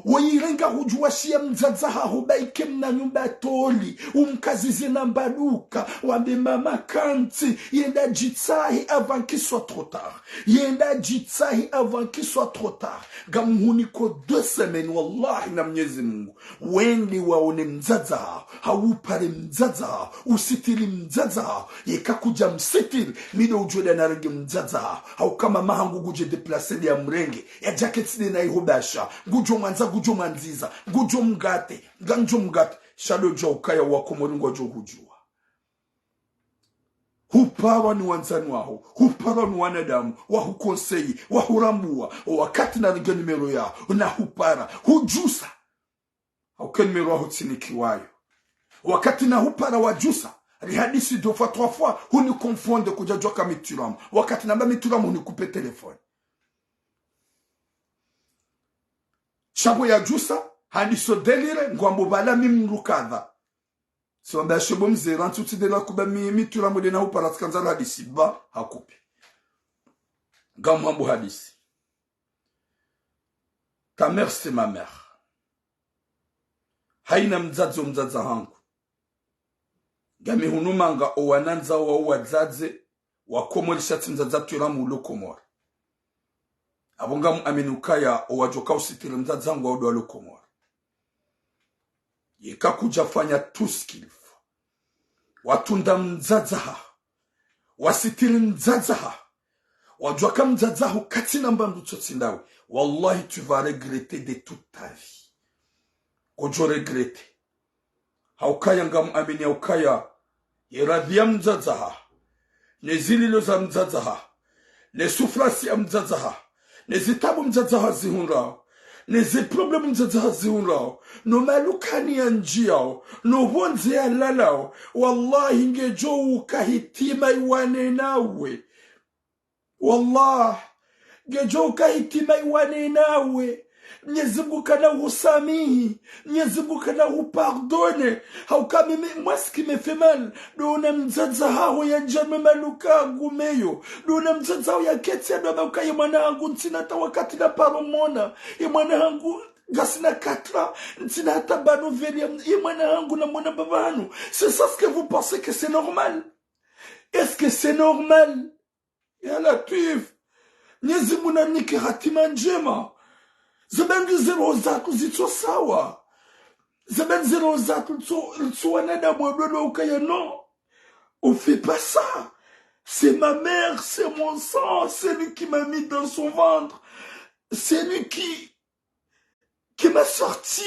Woyirenga hudjuwa shiya mdzadze haho ba ike mna nyumba toli, umkazize na mbaduka, wambe mama kantsi, yenda djitsahi avant qu'il soit trop tard. Yenda djitsahi avant qu'il soit trop tard. Ngamhuniko deux semaines, wallahi na Mnyezi Mungu. Wende waone mdzadze haho, haupare mdzadze haho, usitiri mdzadze haho, yeka kudja msitiri, mi ndo udjo enda narenge mdzadze haho, hauka mama hangu ngudjo déplacer nde yamrenge, yadjaketsi nde na iho basha, ngudjo mwandza, ngudjo mwandziza, ngudjo mgate, ngandjo mgate, sha ndo djuwa ukaya Wakomori ngwadjo hudjuwa. Huparwa ni wandzani waho, huparwa ni wanadamu, wahuconseiller, wahurambuwa, wakati narenge numéro yaho, na hupara, hudjusa. Hauka numéro yaho tsinikiwayo. Wakati na hupara wadjusa, rihadisi deux fois, trois fois, huniconfondre kudjadjuwa ka mi Turamu. Wakati namba mi Turamu hunicouper téléphone. Sha bo yadjusa, hadiso délire, ngwambo bala mi mdru kadha. Siwambe ashe bo mze, rantsi utsi délire kuba mi, mi Turamu nde na hupara tsikandza rihadisi, ba, hakupe. Ngamhambo hadisi. Ta mère, c'est ma mère. Haina mdzadze o mdzadze hangu. Ngami hunu manga o wanandza wa wadzadze, Wakomori sha tsi mdzadze Turamu ulo Komori. Abo ngamu amini ukaya o wadjoka usitiri mdzadze hangu wa udo alo Komori. Yeka kudjafanya tout ce qu'il faut. Watunda mdzadze haho. Wasitiri mdzadze haho. Wadjuwa ka mdzadze haho katsina mba mdru tsotsi ndawe. Wallahi, tu vas regretter de toute ta vie. Ngodjo regretter. Haukaya ngamu amini haukaya. Ye radhi ya mdzadze haho. Ne zililo za mdzadze haho. Ne souffrance ya mdzadze haho. Ne zitabu mdzadze haho zihundrao. Ne ze problème mdzadze haho zihundrao. No malukani yandjiyao. No pvondze yalalao. Wallahi ngedjo uka hitima iwane nawe. Wallah, ngedjo uka hitima iwane nawe. Mnyezi Mungu kana husamihi. Mnyezi Mungu kana hupardonner. Hauka mimi, moi, ce qui me fait mal, ndo ona mdzadze haho yandjia harumwe maduka ngumeyo. Ndo ona mdzadze haho yaketsi yadwamba uka ye mwana hangu ntsina hata wakati na paro mona. Ye mwana hangu ngasina quatre ans, ntsina hata ba nouvelle ya, ye mwana hangu namona ba pvanu. C'est ça ce que vous pensez que c'est normal? Est-ce que c'est normal? Ya Latwif, Mnyezi Mungu narinike hatima ndjema. Ze bandi ze roho zatru zitso sawa. Ze bandi ze roho zatru tso, tso wanadamu wa dwelo ukaya non. On fait pas ça. C'est ma mère, c'est mon sang, c'est lui qui m'a mis dans son ventre. C'est lui qui, qui m'a sorti,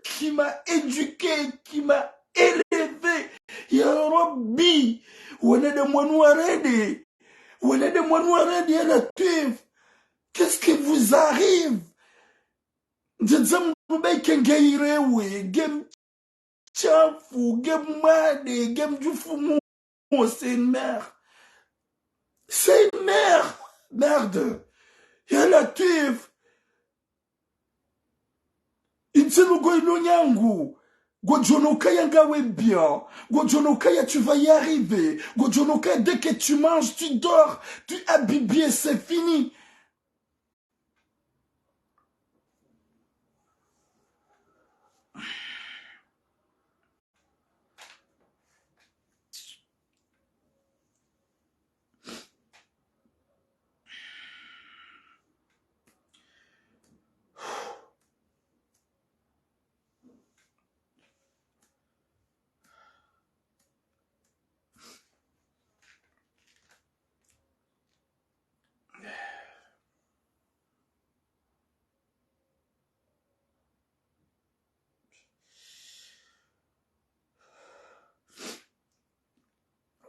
qui m'a éduqué, qui m'a élevé. Ya Rabbi, wanadamu wanu warende. Wanadamu wanu warende, ya Latwif. Qu'est-ce qui vous arrive? Mdzadze mdru ba ike nge irewe, nge mshafu, nge mwade, nge mdjufu mu-, c'est une mère. C'est une mère. Merde. Ya Latwif. Intsi lugo ilo nyangu. Ngodjo ona ukaya ngawe bien. Ngodjo ona ukaya tu vas y arriver. Ngodjo ona ukaya dès que tu manges, tu dors, tu habilles bien, c'est fini.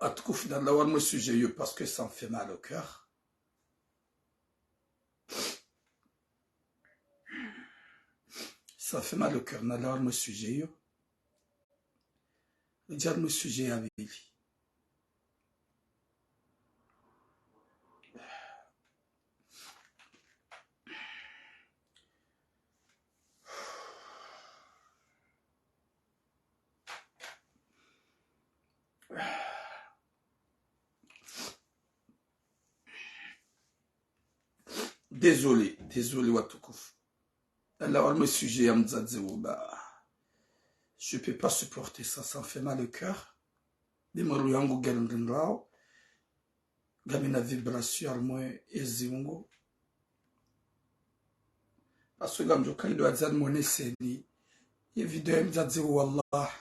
Watukufu, nalawa harumwa sujet yo, parce que ça me fait mal au cœur. Ça me fait mal au cœur, nalawa harumwa sujet yo. Ridja harumwa sujet ya pvili. Désolé, désolé watukufu. Nalawa harumwa sujet ya mdzadze wo, ba, je peux pas supporter ça, ça me fait mal au cœur. Nde moro yangu ngeri ndrindao. Ngamina vibration harumwa eziungo. Parce que ngamdjo kaya ndo adzani mwoneseni ye video ya mdzadze wo, wallah,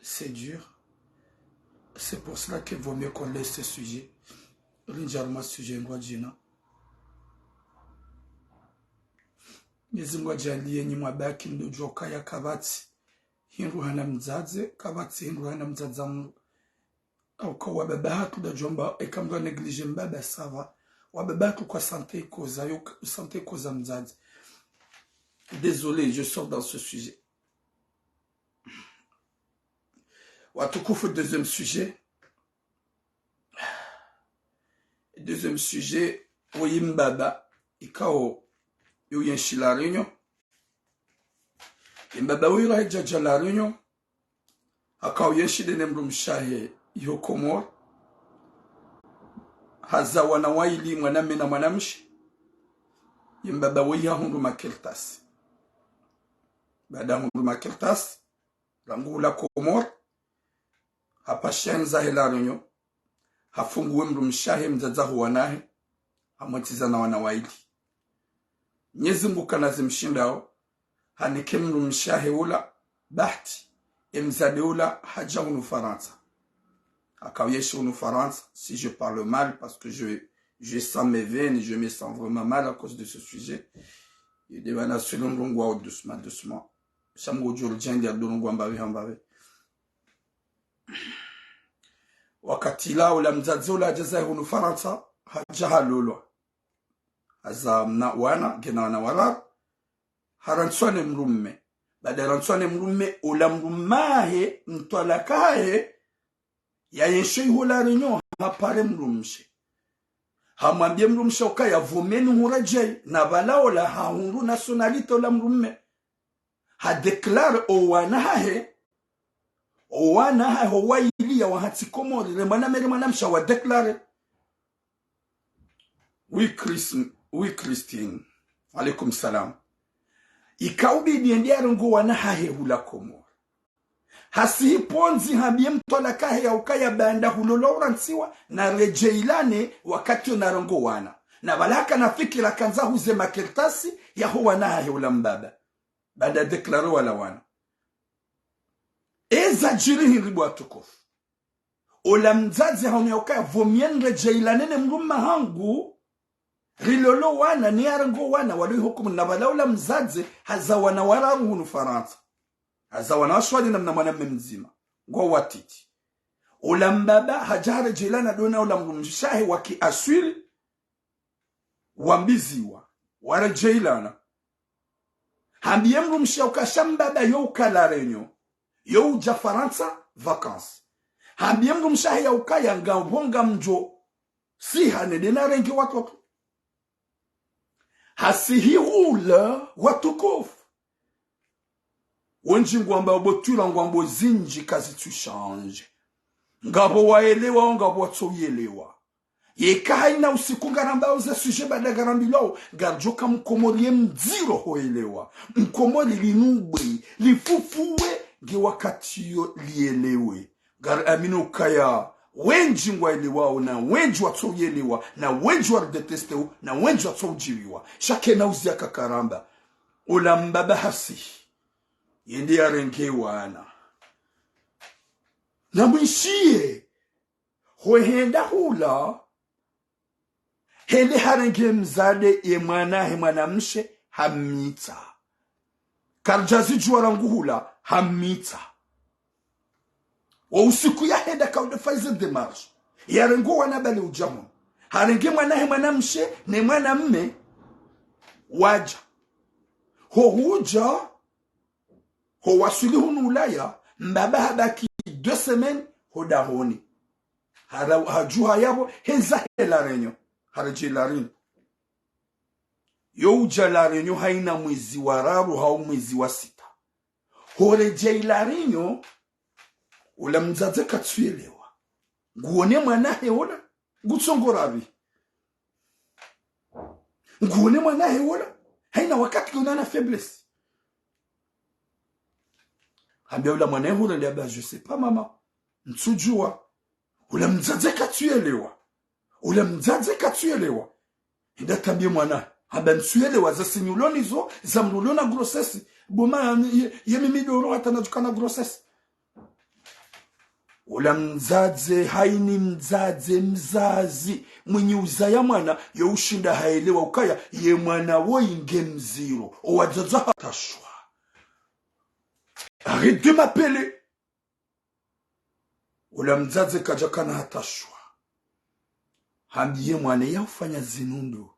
c'est dur. C'est pour cela qu'il vaut mieux qu'on laisse ce sujet. Rindji harumwa sujet ngwadjina. Mwenyezi Mungu adjaanliye nyi mwabaki mdodjuwa ukaya kapvatsi hindru hana mdzadze, kapvatsi hindru hana mdzadze mdru. Au ka wababa hatru ndadjwamba, eka mdru a négligé mbaba, ça va. Wababa hatru kwa santé ikoza, yo, santé ikoza mdzadze. Désolé, je sors dans ce sujet. Watukufu, deuxième sujet. Deuxième sujet, woyi mbaba, ikao yo yenshi La Réunion. Ye mbaba woyi rahidja dja La Réunion, hakao yenshi ndene mdrumshe wahe iho Komori. Haza wana wayili, mwanamme na mwanamshe. Ye mbaba woyi hahundru makartasi. Baada hahundru makartasi, rangu hula Komori, hapasha ndza he La Réunion, hafunguwe mdrumshe wahe, mdzadze waho wana wahe, hamwetsiza na wana wayili. Mwenyezi Mungu kana zimshindao, hanike mdrumshe wahe ula bahati, ye mdzadze ula hadja hunu Farantsa. Hakao yenshi hunu Farantsa, si je parle mal, parce que je, je sens mes veines, je me sens vraiment mal à cause de ce sujet. Ye nde mana sulu ndrongoo doucement, doucement. Sha mdru udjo ridjandza ndrongoo mbapvi ha mbapvi. Wakati ula, ula mdzadze ula hadja zahe hunu Farantsa, hadja halolwa. Haza mna wana, ngena wana wararu. Harantswa ne mdrumme. Baada rantswa ne mdrumme, ula mdrumme wahe, mtwalaka wahe, ya yenshi iho La Réunion, hapare mdrumshe. Hamwambiye mdrumshe ukaya pvo mi nihuredjeyi, na pvala ula hahundru nationalité ula mdrumme. Ha déclaré o wana wahe, o wana wahe ho wayili ya wahatsi Komori, le mwanamme le mwanamshe wa déclaré. Oui, Chris-, oui, Christine. Alaikum salam. Ika ubidi yende yarenge o wana wahe hula Komori. Hasihi pvondzi hambiye mtwalaka wahe ya ukaya baanda hulolwa urantsiwa, naredjeyilane wakati yo narenge o wana. Na pvala hakana fikira kandza huze makartasi yaho wana wahe ula mbaba. Baanda déclaré wala wana. Eza djiri hindri bo watukufu? Ula mdzadze haono ya ukaya pvo mi niredjeyilane ne mdrumme wahangu, rilole o wana, niyarenge o wana, walo iho Komori, na pvala ula mdzadze haza wana wararu hunu Farantsa. Haza wana washe wali na mna mwanamme mdzima. Ngwao watiti. Ula mbaba, hadja haredjeyilana ndo na ula mdrumshe wahe waki aswiri, wambiziwa, waredjeyilana. Hambiye mdrumshe ukaya sha mbaba yo uka La Réunion, yo udja Farantsa vacances. Hambiye mdrumshe wahe ya ukaya ngapvo ngamdjo siha nende narenge watoto. Hasihi hula watukufu. Wendji ngwambao bo twila ngwambao zindji kazitsu changé. Ngapvo waelewao, ngapvo watso yelewa. Yeka hayina usiku ngarambao ze sujet baada ngarambilwao, ngaridjo ka mkomori ye mdziro ho elewa. Mkomori linubwe, lifufuwe, nge wakati yo lielewe. Ngari amini ukaya wendji ngwaelewao, na wendji watso yelewa, na wendji waridétestéo, na wendji watso udjiviwa. Sha kena uziya kakaramba. Ola mbaba hasihi, yende yarenge wana. Namwishiye, hwehenda hula, hende harenge mdzadze ye mwana he mwanamshe, hammitsa. Karidjazidjuwa rangu hula, hammitsa. Wo usiku yahenda kauda faize démarche. Yarenge wana bale udja hunu. Harenge mwana he mwana mshe ne mwana mme wadja. Ho hudja, ho waswili hunu Ulaya, mbaba habaki deux semaines ho dahoni. Hara-, hadjuha yapvo, hendza he La Réunion. Haredjei La Réunion. Yo udja La Réunion haina mwezi wa raru hau mwezi wa sita. Horedjei La Réunion, ula mdzadze katsuyelewa. Nguone mwana he ola, ngutsongorapvi. Nguone mwana he ola, haina wakati ngiona na faiblesse. Hambia ula mwana he ola, nde amba, je sais pas, maman. Ntsudjuwa. Ula mdzadze katsuyelewa. Ula mdzadze katsuyelewa. Hende hatambie mwana. Hamba ntsuyelewa za signe ulo nizo, za mndru ulo na grossesse. Bo ma ye, ye mimi doro hata nadjuka na grossesse. Ula mdzadze, haini mdzadze, mzazi. Mwinyi uzaya mwana, yo ushinda hayelewa ukaya, ye mwana woyi nge mziro. O wadzadze ha-, tashwa. Arrête de m'appeler. Ula mdzadze kadjakana hata shwa. Hambie mwana ya ufanya zinu ndo.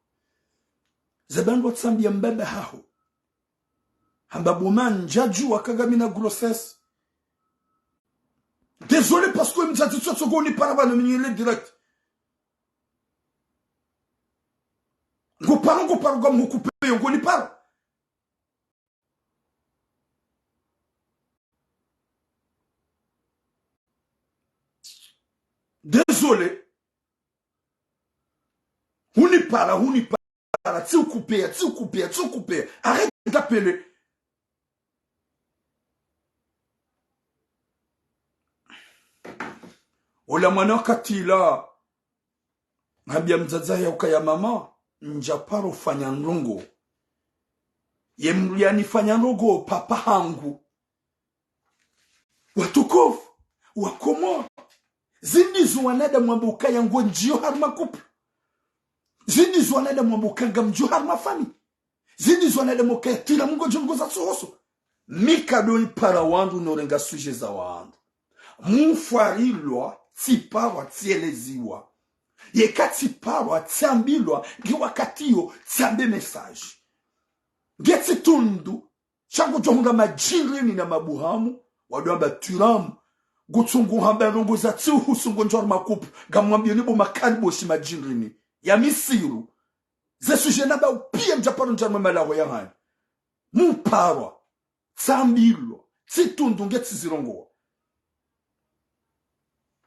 Ze bandru watsambia mbaba haho. Hamba bo ma ndjadjuwa ka ngamina grossesse. Désolé parce que mdzadze tsotso ngo nipara pvanu minyele direct. Ngo paro, ngo paro ngamhukupeyo, ngo nipara. Désolé. Hunipara, hunipara, tsiukupeya, tsiukupeya, tsiukupeya. Arrête d'appeler. Ola mwana wakati ula, hambia mdzadze yahe ukaya mama, ndjaparo fanya ndrongo. Ye mndru yanifanya ndrongo, papa hangu. Watukufu, wa Komori. Zindizo wanadamu wamba ukaya ngondjiyo harumwa couple. Zindizo wanadamu wamba ukaya ngamdjiyo harumwa famille. Zindizo wanadamu ukaya twila mngodjo ndrongo za tsohoso. Mi kado nipara wandru norenga sujet za wandru. Mufwarilwa, tsiparwa, tsieleziwa. Yeka tsiparwa, tsiambilwa, nge wakati yo, tsiambe message. Nge tsitundu, sha ngodjo hundra madjinrini na mabuhamu, wado wamba twiramu, ngutsungu hamba ndrongo za tsiuhusu ngondjo harumwa couple, ngamwambio ni bo makaliboshi madjinrini. Ya misiru. Ze sujet namba upiya mdjaparo ndja mwe malaho ya hanyu. Muparwa. Tsambilwa. Tsitundu nge tsizirongowa.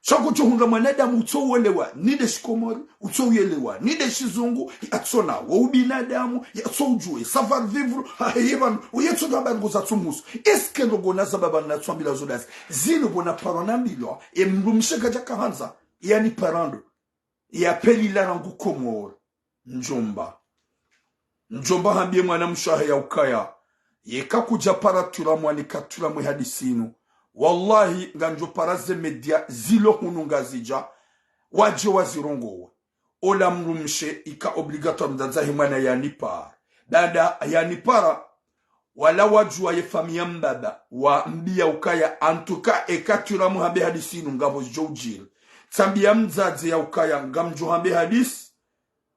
Sha ngodjo hundra mwanadamu utso uelewa, ni nde shikomori, utso uyelewa, ni nde shizungu, yatsona, wo ubinadamu, yatso udjuwe, savoir vivre, ha, heye pvanu, uyetso ndo hamba ndrongo za tsumuhusu. Est-ce que ndrongo na zamba pvanu na tswambila zo ndazi? Zinu bo naparwa nambilwa, e mndru mshe kadjaka handza, yani parando. Ya pvili la rangu Komori. Ndjomba. Ndjomba hambie mwana mshe wahe ya ukaya. Yeka kudjapara twiramu wanika twiramu ye hadisi inu. Wallahi, ngandjo para ze média zilo hunu Ngazidja. Wadje wazirongowe. Ola mndru mshe ika obligatoire mdzadze he mwana yanipara. Baada yanipara, wala wadjuwa ye famille ya mbaba, wambia ukaya, en tout cas, eka twiramu hambe hadisi inu ngapvo zidjo udjiri. Tsambia mdzadze ya ukaya, ngamdjo hambe hadisi,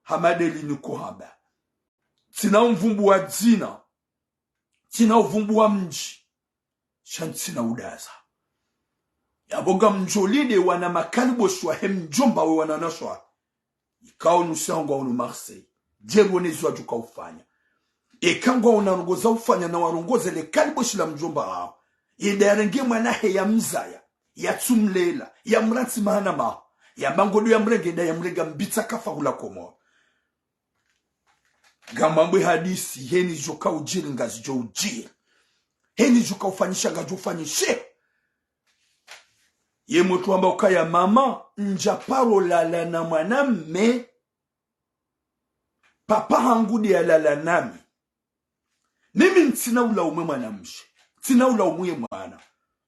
hama ndeli niko hamba. Tsina umvumbu wa dzina, tsina uvumbu wa mdji, sha ntsina udaza. Yapvo ngamdjo linde wana makaliboshi wahe mdjomba we wana nashwa. Ikao nusi hangu wa unu Marseille. Djeru wone zo wadjuka ufanya. Eka ngwaona ndrongo za ufanya na warongoze le kaliboshi la mdjomba haho. Yende yarenge mwana he ya mzaya. Yatsumlela. Yamrantsi mahana maho. Yamba ngodo yamrenge nda yamrenga mbitsa kafa hula Komori. Ngamwambwe hadisi, heni djo ka udjiri ngazidjo udjiri. Heni djo ka ufanyisha ngadjo ufanyishe. Ye mndru hamba ukaya mama, ndjaparo lala na mwanamme. Papa hangu nde yalala nami. Mimi ntsina ulaumu ye mwana mshe. Ntsina ulaumu ye mwana.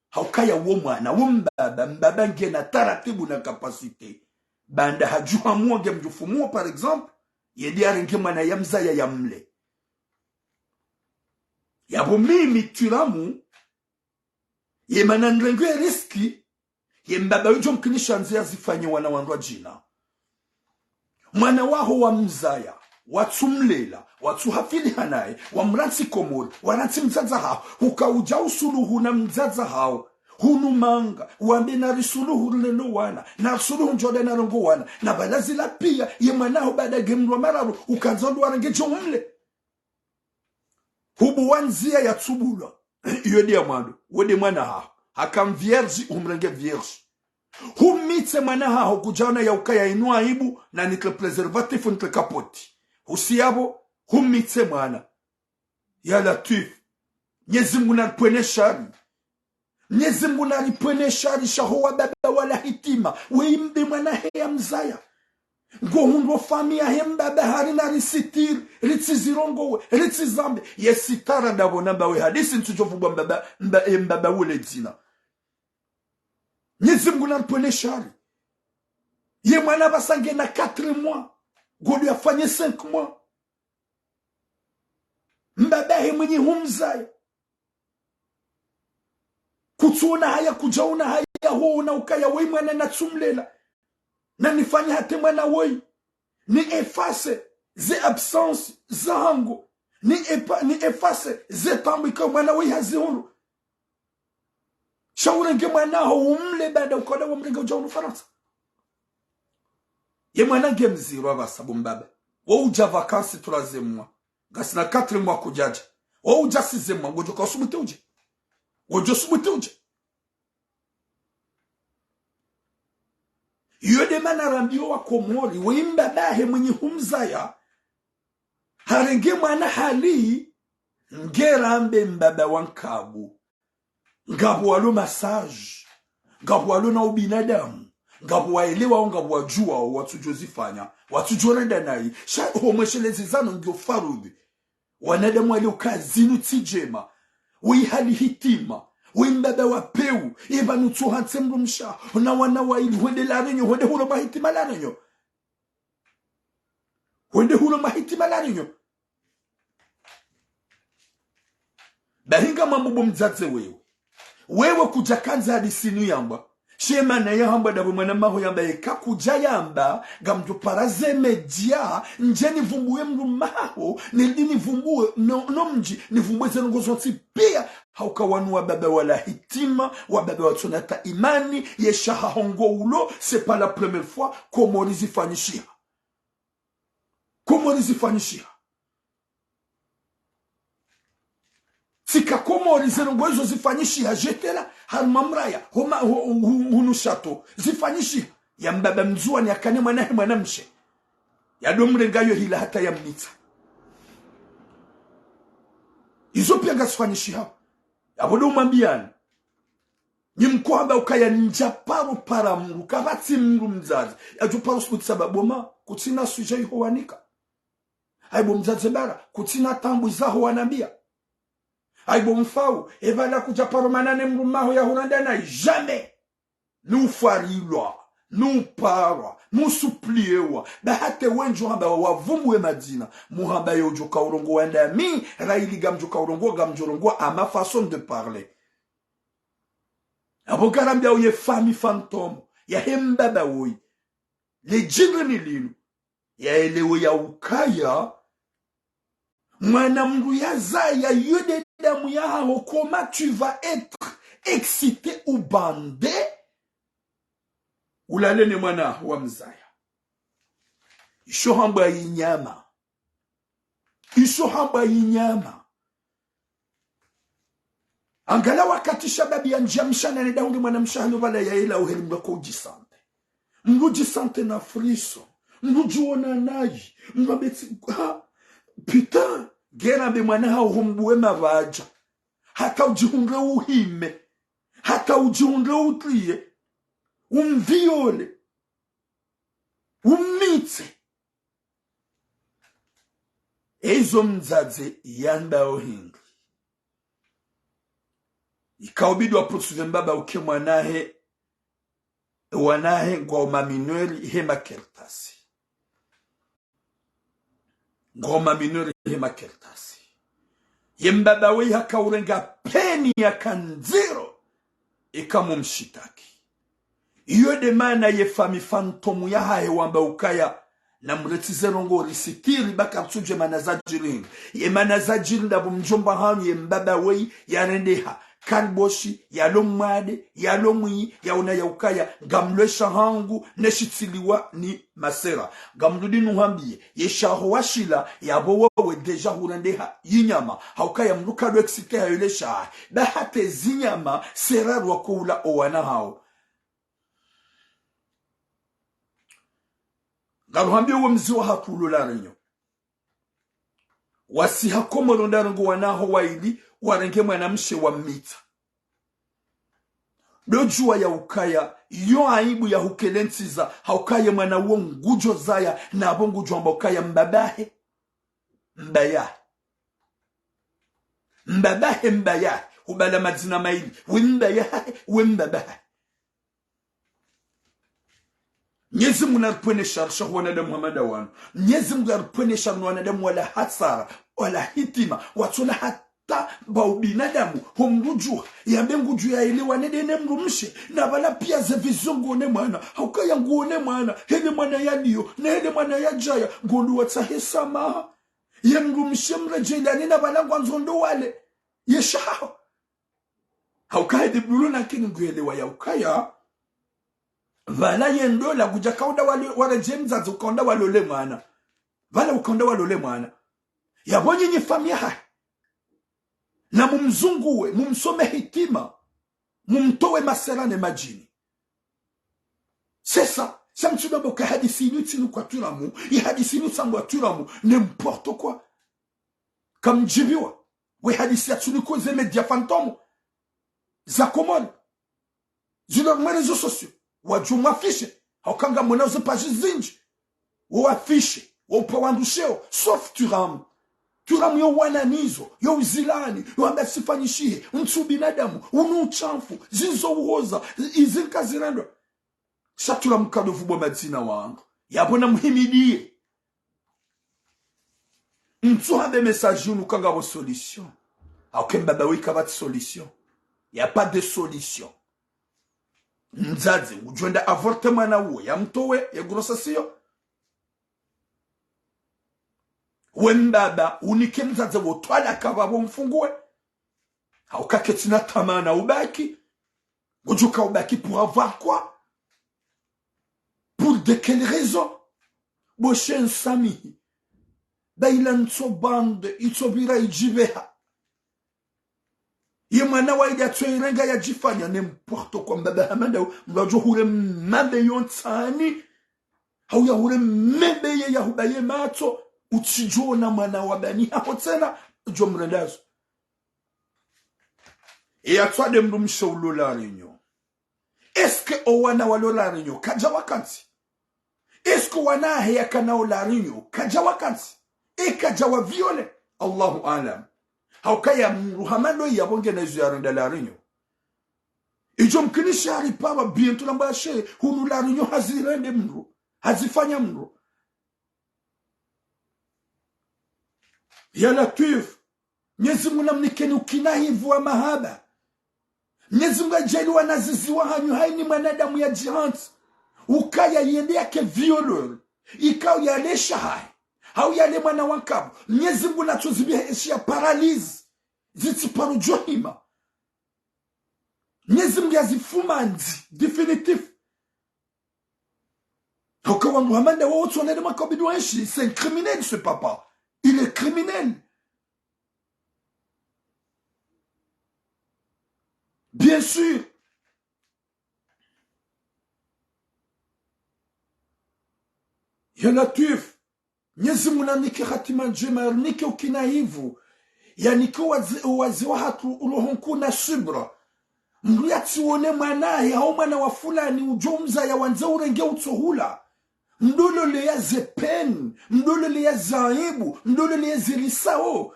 Haukaya wo mwana, wo mbaba, mbaba ngena taratibu na capacité. Baanda hadjuha muo nge mdjufu muo, par exemple, yende yarenge mwana ya mzaya yamle. Yapvo mimi twiramu, ye mana nrenge risque, Ye mbaba yudjo mkinisha ndziya zifanye wana wandru wadjina. Mwana waho wamzaya, watsumlela, watsuhafiliha naye, wamrantsi Komori, warantsi mdzadze haho, huka udja usuluhu na mdzadze haho, hunu manga, wambe narisuluhu rile no wana, narisuluhu ndjo nda narongoe wana, na bala zila piya, ye mwana haho baada nge mndru wa mararu, ukandza ndo warenge djo umle. Hubuwa ndziya yatsubulwa. Iyo nde ya mwando. Wo nde mwana haho. Haka vierge, humrenge vierge. Humitse mwana haho kudjaona ya ukaya inu aibu, na nitre préservatif, nitre capote. Husiya pvo, humitse mwana. Ya Latwif. Mnyezi Mngu naripvwene shari. Mnyezi Mngu naripvwene shari sha ho wababa wala hitima. Weyi mbe mwana he yamzaya. Ngo hundro famiyi yahe mbaba hari narisitiri, ritsizirongowe, ritsizambe. Ye sitara ndapvo namba we hadisi ntsudjo vumbwa mbaba, mba, e mbaba wule dzina. Mnyezi Mngu naripvwene shari. Ye mwana pvasa ngena quatre mois. Ngo ndo yafanye cinq mois. Mbaba he mwenyi humzaya. Kutsuona haya, kudjaona haya, hoona ukaya weyi mwana natsumlela. Na nifanye hata mwana woyi. Ni efface ze absence zahangu. Ni epa-, ni efface ze taabu ikao mwana woyi hazihundru. Sha urenge mwana haho umle baada ukao nda wamrenge udja hunu Farantsa. Ye mwana nge mziro apvasa bo mbaba. Wo udja vacances troisième mois. Ngasina quatre mois kudjadja. Wo udja sixième mois, ngodjo ka usubuti udje. Ngodjo subuti udje. Iyo nde mana rambiyo wa Komori, weyi mbaba he mwenyi humzaya, harenge mwana hali, nge rambe mbaba wa nkabu. Ngapvo walo masages, ngapvo walo na ubinadamu, ngapvo waelewao, ngapvo wadjuwao, watsudjo zifanya, watsudjo renda nayi, sha ho mweshelezi zanu ngiyo farudhi. Wanadamu wale ukaya zinu tsi ndjema, weyi hali hitima, weyi mbaba wa pewu, ye pvanu tsuhantse mdrumshe, na wana wayili, hwende La Réunion, hwende hula mwa hitima La Réunion. Hwende hula mwa hitima La Réunion. Bahi ngamwambo bo mdzadze wewe. Wewe kudjakandza hadisi inu yambwa. She mana yahambwa ndapvo mwana maho yamba yeka kudja yamba, ngamdjo para ze média, ndje nivumbuwe mdru maho, nirudi nivumbuwe no, no mdji, nivumbuwe ze ndrongo zontsi piya, hauka wanu wababa wala hitima, wababa watsuna ta imani, ye shaha hongo ulo, c'est pas la première fois, Komori zifanyishiha. Komori zifanyishiha. Tsika Komori ze ndrongo izo zifanyishiha, j'étais là, harumwa mraya, homa, ho, hu-, hunu château, zifanyishiha. Ya mbaba mndzuwani yakane mwana he mwanamshe. Yado mrenga yo hila hata yamnitsa. Izo piya ngazifanyishiha. Yapvo ndo mwambiyani. Nyi mkohamba ukaya ndja paro para mdru, kapvatsi mdru mdzadze yadjo paro subuti sababu ma, kutsina sujet iho wanika. Ayi bo mdzadze bara, kutsina taabu zaho wanambiya. Ayi bo mfau, epvala kudja paro mana ne mdru maho ya huranda nayi, jamais. Ni ufarilwa, ni uparwa, ni usupliyewa, ba hata wendji hamba wavumbuwe madzina, muhamba yo udjo ka urongowa ndami, rayili ngamdjo ka urongowa, ngamdjo rongowa à ma façon de parler. Apvo ngarambiyawo ye famille fantôme yahe mbaba woyi. Le djindri ni linu. Yaelewe ya ukaya mwana mdru yazaya yo nde damu yahaho, comment tu vas être excité ou bandé, ulale ne mwana wamzaya. Isho hambwa yinyama. Isho hambwa yinyama. Angala wakati shababi yandjiya mshana nende hunge mwanamshe hanu pvala yayela uheli mdru ako udjisante. Mdru udjisante na frisson. Mdru udjiona nayi. Mdru ambetsi, ha, putain, ngera mbe mwana haho humbuwe mapvadja. Hata udjihundre uhime. Hata udjihundre utriye. Umviole. Umitse. Ezo mdzadze yandao hindri. Ikaubidi wa poursuivre mbaba uke mwanahe, wanahe ngwao ma mineurs he makartasi. Ngwao ma mineurs he makartasi. Ye mbaba weyi haka urenga peine ya kandziro, ika mumshitaki. Iyo nde maana ye famille fantôme yahahe wamba ukaya, namretize ndrongoo risitiri, ba karitsudjuwa ye maana zadjiri. Ye maana zadjiri ndapvo mdjomba hanyu ye mbaba weyi yarendeha, kariboshi, yalo mwade, yalo mwiyi, yaona ya ukaya ngamlwesha hangu, neshitsiliwa ni masera. Ngamrudi nuhambiye, ye shaho washila, yapvo wewe déjà hurendeha yinyama, ha ukaya mdru kado excité hayo le shahahe. Ba hata zinyama, sera rwakoula owana hawo. Ngaruhambiyo wo mzi wahatru ulo La Réunion. Wasi ha Komoro ndarenge wana hawo wayili, warenge mwanamshe wa mita. Ndo djuwa ya ukaya, yo aibu ya hukele ntsiza, ha ukaya mwana wo ngudjo zaya, napvo ngudjo amba ukaya mbabahe, mbayahe. Mbabahe, mbayahe. Hubala madzina mayili. We mbayahe, we mbabahe. Mnyezi Mungu naripvwene shari sha wanadamu hama nda wanu. Mnyezi Mungu naripvwene shari no wanadamu wala hasara, wala hitima, watsola hata ba ubinadamu, ho mdru djuwa, yambe ngudjo yaelewane nde ne mdrumshe, na pvala piya ze vision nguone mwana, ha ukaya nguone mwana, hele mwana yaliyo, na hele mwana yadjaya, ngondo watsahe samaha. Ye mdrumshe mredjeyilane na pvala ngwandzo ndo wale. Ye shahaho. Ha ukaya de blulo na kini nguelewa ya ukaya. Pvala ye ndola kudja kaunda wale, waredjeye mdzadze ukaunda walole mwana. Pvala ukaunda walole mwana. Yapvo nyinyi famille yahahe, namumzunguwe, mumsome hitima, mumtowe masera ne madjini. C'est ça. Sha mtsudo amba uka hadisi inu tsinu kwa turamu, ye hadisi inu tsangwa turamu, n'importe quoi. Kamdjibiwa. We hadisi ya tsuniko ze média fantôme za Komoro. Zilo mwe réseaux sociaux. Wadjo mwafishe. Ha uka ngamwona uze page zindji. Wo wafishe. Wo upva wandru sheo. Sauf turamu. Turamu yo wana nizo. Yo uzilani. Yo amba sifanyishihe. Untsu binadamu. Unu utshafu. Zizo uhoza. Izi nkazirendwa. Sha turamu kado pvupvo madzina wangu. Yapvo namuhimidiye. Ntsu hambe message unu ka ngapvo solution. Ha uka mbaba weyi kapvatsi solution. Y a pas de solution. Mdzadze, ngudjo enda avorte mwana uwo, yamtowe, ye grossesse iyo. We mbaba, unike mdzadze wo twalaka pvapvo mfunguwe. Ha uka ketsina tamaa na ubaki. Ngodjo ka ubaki pour avoir quoi? Pour de quelle raison? Bo sha nsamihi. Ba ila ntso bande, itso pvira idjipveha. Ye mwana wayili atso irenga yadjifanya n'importe quoi, mbaba hama nda wo, mdru adjo hure mambe yo ntsani. Hau ya hure mambe ye ya hubaye matso, utsidjo ona mwana wa bani haho tsena, djo mrendazo. E yatswade mdrumshe ulo La Réunion. Est-ce que o wana walo La Réunion kadja wakantsi? Est-ce que wana ahe yakana o La Réunion kadja wakantsi? E kadja wa viole? Allahu aalam. Ha uka ya mdru hama ndo yapvo ngena izo yarenda La Réunion. Idjo mkinisha hari pvapva bientôt namba she hunu La Réunion hazirende mdru. Hazifanya mdru. Ya Latwif, Mnyezi Mungu namnikeni ukinahivu wa mahaba. Mnyezi Mungu adjaanli wanazizi wahanyu hayini mwanadamu yadjihantsi ukaya yende yake violeur, ikao yalesha hahe, hau yale mwana wa nkapvo. Mnyezi Mungu natso zipvihe eshi ya paralyse, zitsiparo djo hima. Mnyezi Mungu yazifumandzi, définitif. Ha uka wandru hama nda wo wontsi wanadamu wakabidi wenshi, c'est un criminel ce papa. Il est criminel. Bien sûr. Ya Latwif. Mnyezi Mungu nanike hatima ndjema, yarinike ukinahivu, yanike waze-, waze wahatru uroho nkuu na subra. Mdru yatsiwone mwanahe, hau mwana wa fulani, udjo mzaya wandze urenge utsohula. Mdolole ya ze peine, mdolole ya ze aibu, mdolole ya ze risao.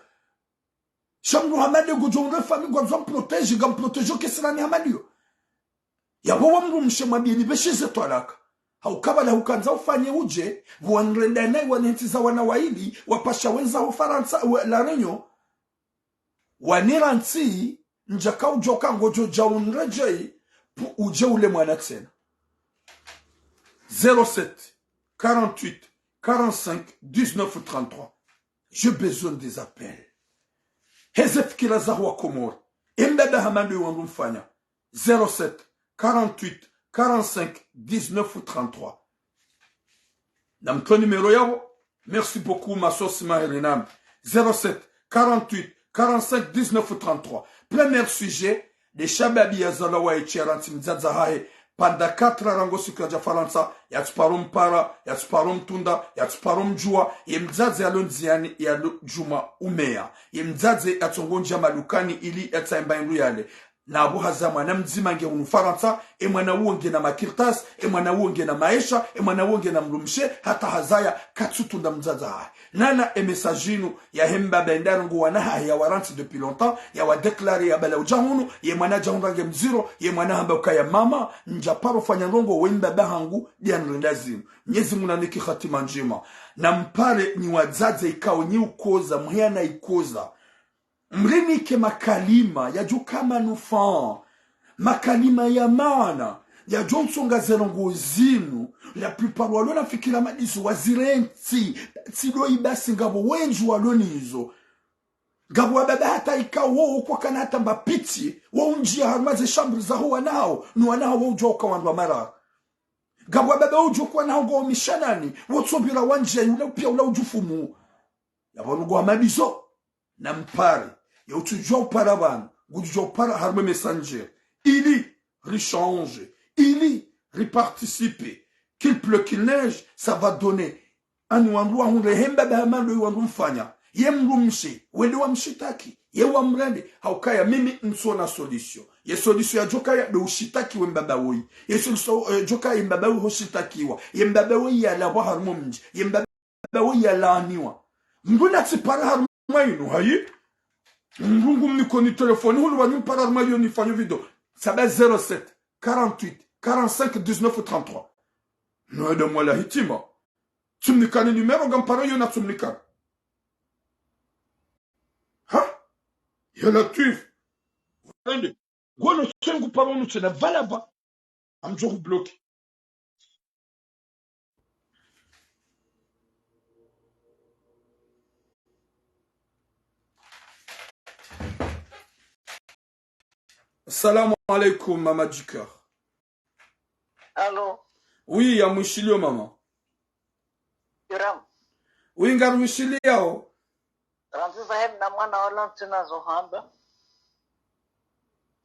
Sha mdru hama nde ngudjo undre famille ngwandzo mprotégé, ngamprotégé ukesirani hama ndiyo. Yapvo wa mdrumshe mwambiye nipveshe ze twalaka. Ha uka pvala hukandza ufanye udje, pvo wanirenda nayi wanentsiza wana wayili, wapasha wendza ho Farantsa, we, La Réunion. Wanirantsi, ndjaka udjoka ngodjo dja unredjeyi, pu-, udje ule mwana tsena. Zéro sept, quarante-huit, quarante-cinq, dix-neuf, trente-trois. J'ai besoin des appels. Heze fikira zaho wa Komori. Ye mbaba hama ndo wandru mfanya. Zéro sept, quarante-huit, quarante-cinq, dix-neuf, trente-trois. Namtowe numéro yaho. Merci beaucoup, Masosi Maherenami. Zéro sept, quarante-huit, quarante-cinq, dix-neuf, trente-trois. Premier sujet, nde shababi yazalwa waye tsi yarantsi mdzadze hahe, pendant quatre ans rangu siku yadja Farantsa, yatsuparo mpara, yatsuparo mtunda, yatsuparo mdjuwa, ye mdzadze yalo ndziani yalo djuma umeya. Ye mdzadze yatsongo ndjia madukani ili yatsahe mba hindru yale. Na apvo haza mwana mdzima nge hunu Farantsa, ye mwana uwo ngena makartasi, ye mwana uwo ngena maesha, ye mwana uwo ngena mdrumshe, hata hazaya katsutunda mdzadze hahe. Nana ye message inu yahe mbaba yende yarongowe wana hahe yawarantsi depuis longtemps, yawadéclaré yabala udja hunu, ye mwana yadja hunu rangu mdziro, ye mwana hamba ukaya mama, ndjaparo fanya ndrongo we mbaba hangu, ndiye yanirenda zinu. Mnyezi Mungu nanike hatima ndjema. Nampare nyi wadzadze ikao nyi ukoza, mhea na ikoza. Mrinike makalima yadjo ka manufaa, makalima ya maana, yadjo ntsonga ze ndrongo zinu. La plupart walo na fikira madizo wazirantsi, tsi ndo ibasi ngapvo wendji walo nizo. Ngapvo wababa hata ikao wo kwakana hata mba pitié, wo undjia harumwa ze chambre zaho wana hawo, no wana hawo wo udjuwa uka wandru wa marara. Ngapvo wababa wo udjuwa uka wana hawo ngwao mishanani, wo tsombira wandjia yula upia ula udjufumu. Yapvo ndrongo wa madizo. Nampare, ye utsudjuwa upara pvanu, ngudjudjuwa upara harumwa Messenger, ili ri change, ili ri participe, qu'il pleut, qu'il neige, ça va donner. Ani wandru wahundre, he mbaba hama ndo wandru mfanya, ye mdrumshe, wende wamshitaki, ye wamrende, ha ukaya mimi ntsona solution. Ye solution yadjo kaya ndo ushitaki we mbaba woyi. Ye solution, eh, yadjo kaya ye mbaba woyi hoshitakiwa. Ye mbaba woyi yalapvwa harumwa mdji. Ye mbaba woyi yalaaniwa. Mdru natsipara harumwa inu, hayi? Mdru ngu mnikoni telefoni, hunu wanyu mpara harumwa iyo nifanyo video. Saba zéro sept, quarante-huit, quarante-cinq, dix-neuf, trente-trois. No eda mwala hitima. Tsumnikani numéro ngampara iyo natsumnikani. Ha? Ya Latwif. Wende. Ngono tsengu paro nu tsena valaba. Amdjo hubloqué. Assalamu alaikum, Mama du Cœur. Allô? Oui, ya mwishilio, mama. Iram. Oui, ngari mwishiliao. Randzi zahe mna mwana wala ntsina zo hamba.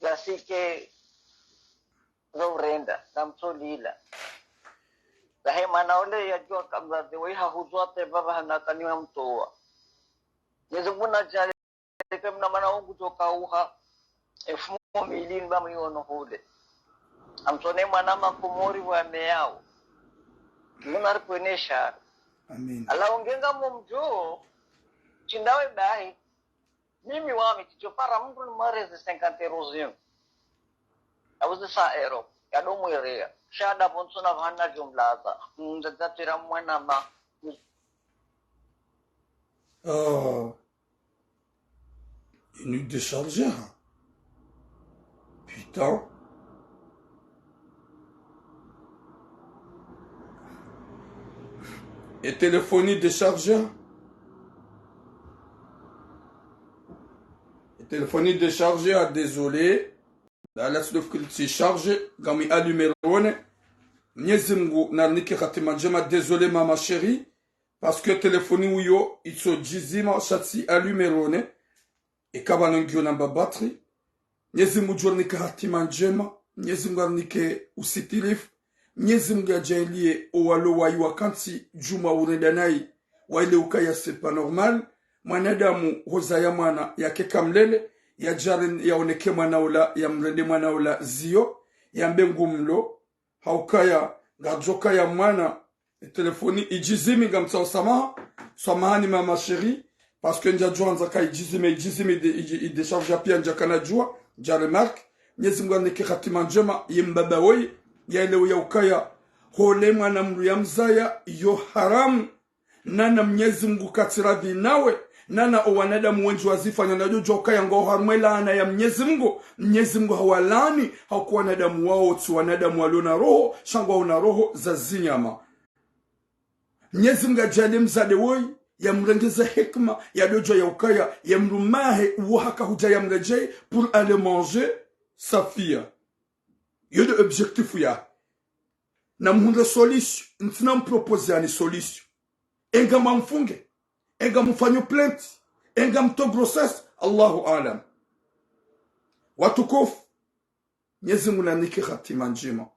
Zasike zo urenda, na mtsolila. Zahe mwana ule yadjuwa kamzazi, weha huzwa te baba hana kaniwa mtowa. Mnyezi Mungu nadjali ke mna mwana wangu djoka uha, efumo mili mba mwiwono hule. Amtsone mwana makomori wa meyao. Muna ripwene shari. Amin. Ala ungenga mo mdjo, tsindawe bahi. Mimi wami, tsidjo para mdru ni marezi cinquante euros zinu. Auzi sa euro, yado mwerea. Sha da pvo ntsona vana djumlaza. Mdza dza tira mwana ma. Oh. Inu déchargé, hein. Putain. E telefoni déchargé. E telefoni déchargé, ah, désolé. Nda latsi ndo fikiri tsi chargé, ngami allumé rone. Mnyezi Mungu narinike hatima ndjema, désolé, mama chérie. Parce que telefoni uyo itso djizima, sha tsi allumé rone. Eka pvanu ngiyo namba batterie. Mnyezi Mungu arinike hatima ndjema. Mnyezi Mungu arinike usitirifu. Mnyezi Mungu yadjaaliye owalo wayi wakantsi djuma urenda nayi. Waile ukaya c'est pas normal. Mwanadamu hozaya mwana yake kamlele. Yadjari yaoneke mwana ula, yamrende mwana ula ziyo. Yambe ngumlo. Ha ukaya, ngadjo kaya mwana, e telefoni idjizimi ngamtsaho swamaha, swamahani mama chérie, parce que ndjadjuwa ndza ka idjizimi, idjizimi de, idji, idéchargé pia ndjakana djuwa, ndja remarque, Mnyezi Mungu arinike hatima ndjema, ye mbaba woyi, yaelewe ya ukaya, hole mwana mdru yamzaya, yo haramu, nana Mnyezi Mungu katsi radhi nawe, nana o wanadamu wendji wazifanya, nadjo djuwa ukaya ngwao harumwa e laana ya Mnyezi Mngu. Mnyezi Mngu hawalaani, hauka wanadamu wao tsi wanadamu walio na roho, sha ngwao na roho za zinyama. Mnyezi Mngu yadjaaliye mdzadze woyi, yamrengeze hikima, yadodjuwa ya ukaya, ye mdrumme wahe, uwo haka hudja yamredjeyi, pour aller manger Safia. Yo ndo objectif yahe. Namhundre solution, ntsina mproposer ani solution. Enga mwamfunge, enga mfanye plainte, enga mtowe grossesse, Allahu aalam. Watukufu, Mnyezi Mngu narinike hatima ndjema.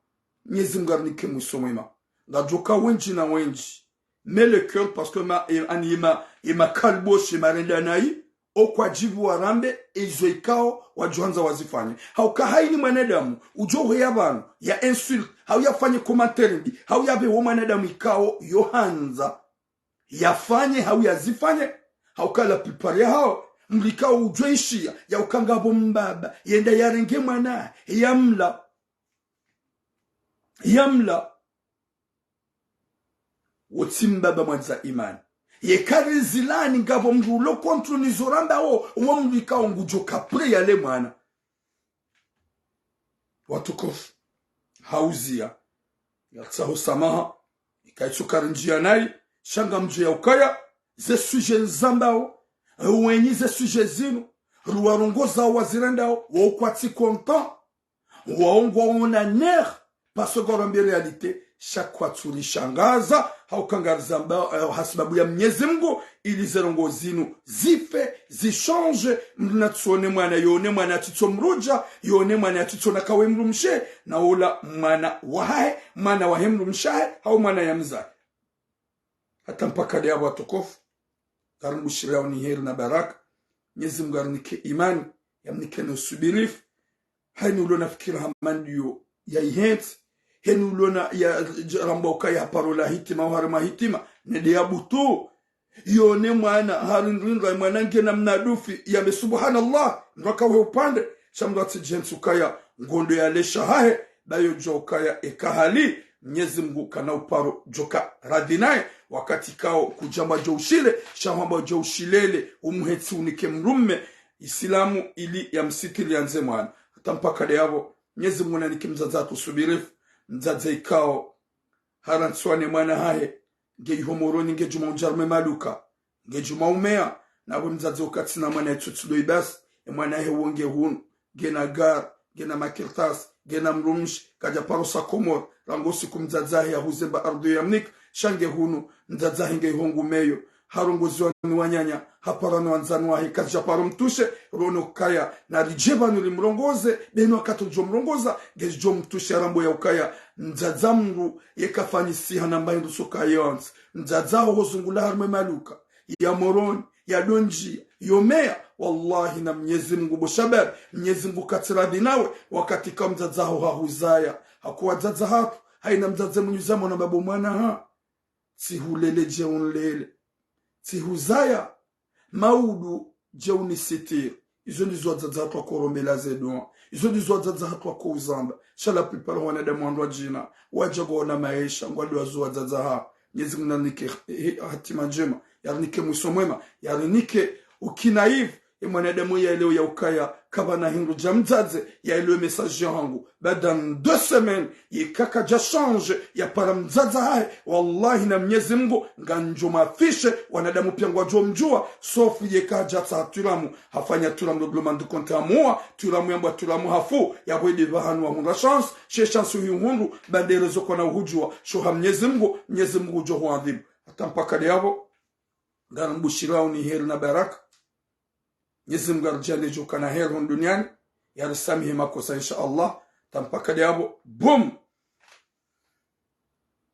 Mnyezi Mngu arinike mwiso mwema. Ngadjoka wendji na wendji. Mais le cœur, parce que ma, e, ani ema, ema kalboshi, ema renda nayi, o kwadjibu warambe, ezo ikao, wadjohandza wazifanye. Hauka hayini mwanadamu, udjo hweya pvanu, ya insulte, hau yafanye commentaire mbi, hau yapve wo mwanadamu ikao, yo handza yafanye, hau yazifanye, hauka la plupart yahao, mdru ikao udjo ishiya, ya uka ngapvo mbaba, yenda yarenge mwana, yamla. Yamla. Wo tsi mbaba mwandza imani. Yeka rizilani ngapvo mdru ulo contre nizo rambao, wo mdru ikao ngudjo ka prêt yale mwana. Watukufu, hauziya, yatsaho samaha, ika itsuka rindjiya nayi, sha ngamdjuwa ya ukaya, ze sujet nizambao, wenyi ze sujet zinu, ruwarongozao wazirendao, wao kwatsi content, wao ngwaona nerf, parce que ngwarambe réalité, sha kwatsurishangaza, hauka ngarizambao, eh, hasibabu ya Mnyezi Mngu, ili ze ndrongoo zinu zife, zichange, mdru natsione mwana, yone mwana yatsitso mrudja, yone mwana yatsitso nakawe mdrumshe, na ula mwana wahahe, mwana wahe mdrumshe wahe, hau mwana yamzaye. Hata mpaka de yapvo watukufu, ngarimbushiriyao ni heri na baraka, Mnyezi Mngu arinike imani, yamnike no usubirifu, hayini ulo na fikira hama ndiyo ya ihentsi, hayini ulo na ya, j-, ramba ukaya haparo la hitima, au harema hitima, nende ya butu. Yone mwana, harindrindra mwana ngena mnadufi, yambe subhanallah, mdru akawe upande, sha mdru atsidjentsi ukaya, ngondo yalesha hahe, bayo djo ukaya eka hali, Mnyezi Mngu kana uparo djoka radhi naye, wakati kao kudjamba djo ushile, sha hwamba djo ushilele, umuhetsi unike mdrumme, Isilamu ili yamsitiri yandze mwana. Hata mpaka de yapvo, Mnyezi Mngu nanike mdzadze hatru usubirifu, mdzadze ikao, harantsi wane mwana hahe, nge iho Moroni, nge djuma udja harumwa maduka, nge djuma umeya, napvo mdzadze ukatsina mwana itsutsulo ibasi, e mwana hahe wo nge hunu, ngena gari, ngena makartasi, ngena mdrumshe, kadja paro sa Komori, rangu siku mdzadze hahe yahuze mba ardhu yamnika, sha nge hunu, mdzadze hahe nge iho ngumeyo, harongoziwa ni wananya, hapara no wandzani wahe, kazidja paro mtrushe, rono ukaya, naridje pvanu rimrongoze, beno wakati udjo mrongoza, ngezidjo mtrushe, arambo ya ukaya, mdzadze mdru, yeka fanyisiha na mbayi ndru suka yontsi, mdzadze haho hozungula harumwa maduka, ya Moroni, ya Dondjia, yo meya, wallahi na Mnyezi Mngu bo shababi, Mnyezi Mngu katsi radhi nawe, wakati ka mdzadze haho hahuzaya, hakuwa wadzadze hatru, hayina mdzadze mwenyi uzaya mwana mbaba mwana ha. Tsihulele dje unlele. Tsihuzaya. Maudu dje unisitiri. Izo ndizo wadzadze hatru wakorombela ze dua. Izo ndizo wadzadze hatru wakouzamba. Sha la plupart wanadamu wandru wadjina. Wadja ngwaona maesha, ngwadua zo wadzadze ha. Mnyezi Mngu narinike, eh, hatima ndjema. Yarinike mwiso mwema. Yarinike ukinaifu. E mwanadamu yaelewe ya ukaya, kapvana hindru dja mdzadze, yaelewe message yahangu. Baada deux semaines, yeka kadja change, yapara mdzadze hahe, wallahi na Mnyezi Mngu, ngandjo mafishe, wanadamu pia ngwadjo mdjua, sauf yeka hadja tsaha turamu, hafanya turamu doublement du compte hamuwa, turamu yambwa turamu hafu, yapvo ide pvahanu wahundra chance, she chance uhihundru, bandere zo kwana uhudjua, sho ha Mnyezi Mngu, Mnyezi Mngu udjo huadhibu. Hata mpaka de yapvo, ngarimbushirao ni heri na baraka. Mnyezi Mngu aridjaanlie djo ukana heri hunu duniani, yarisamihi makosa, insha Allah. Hata mpaka de yapvo, boum,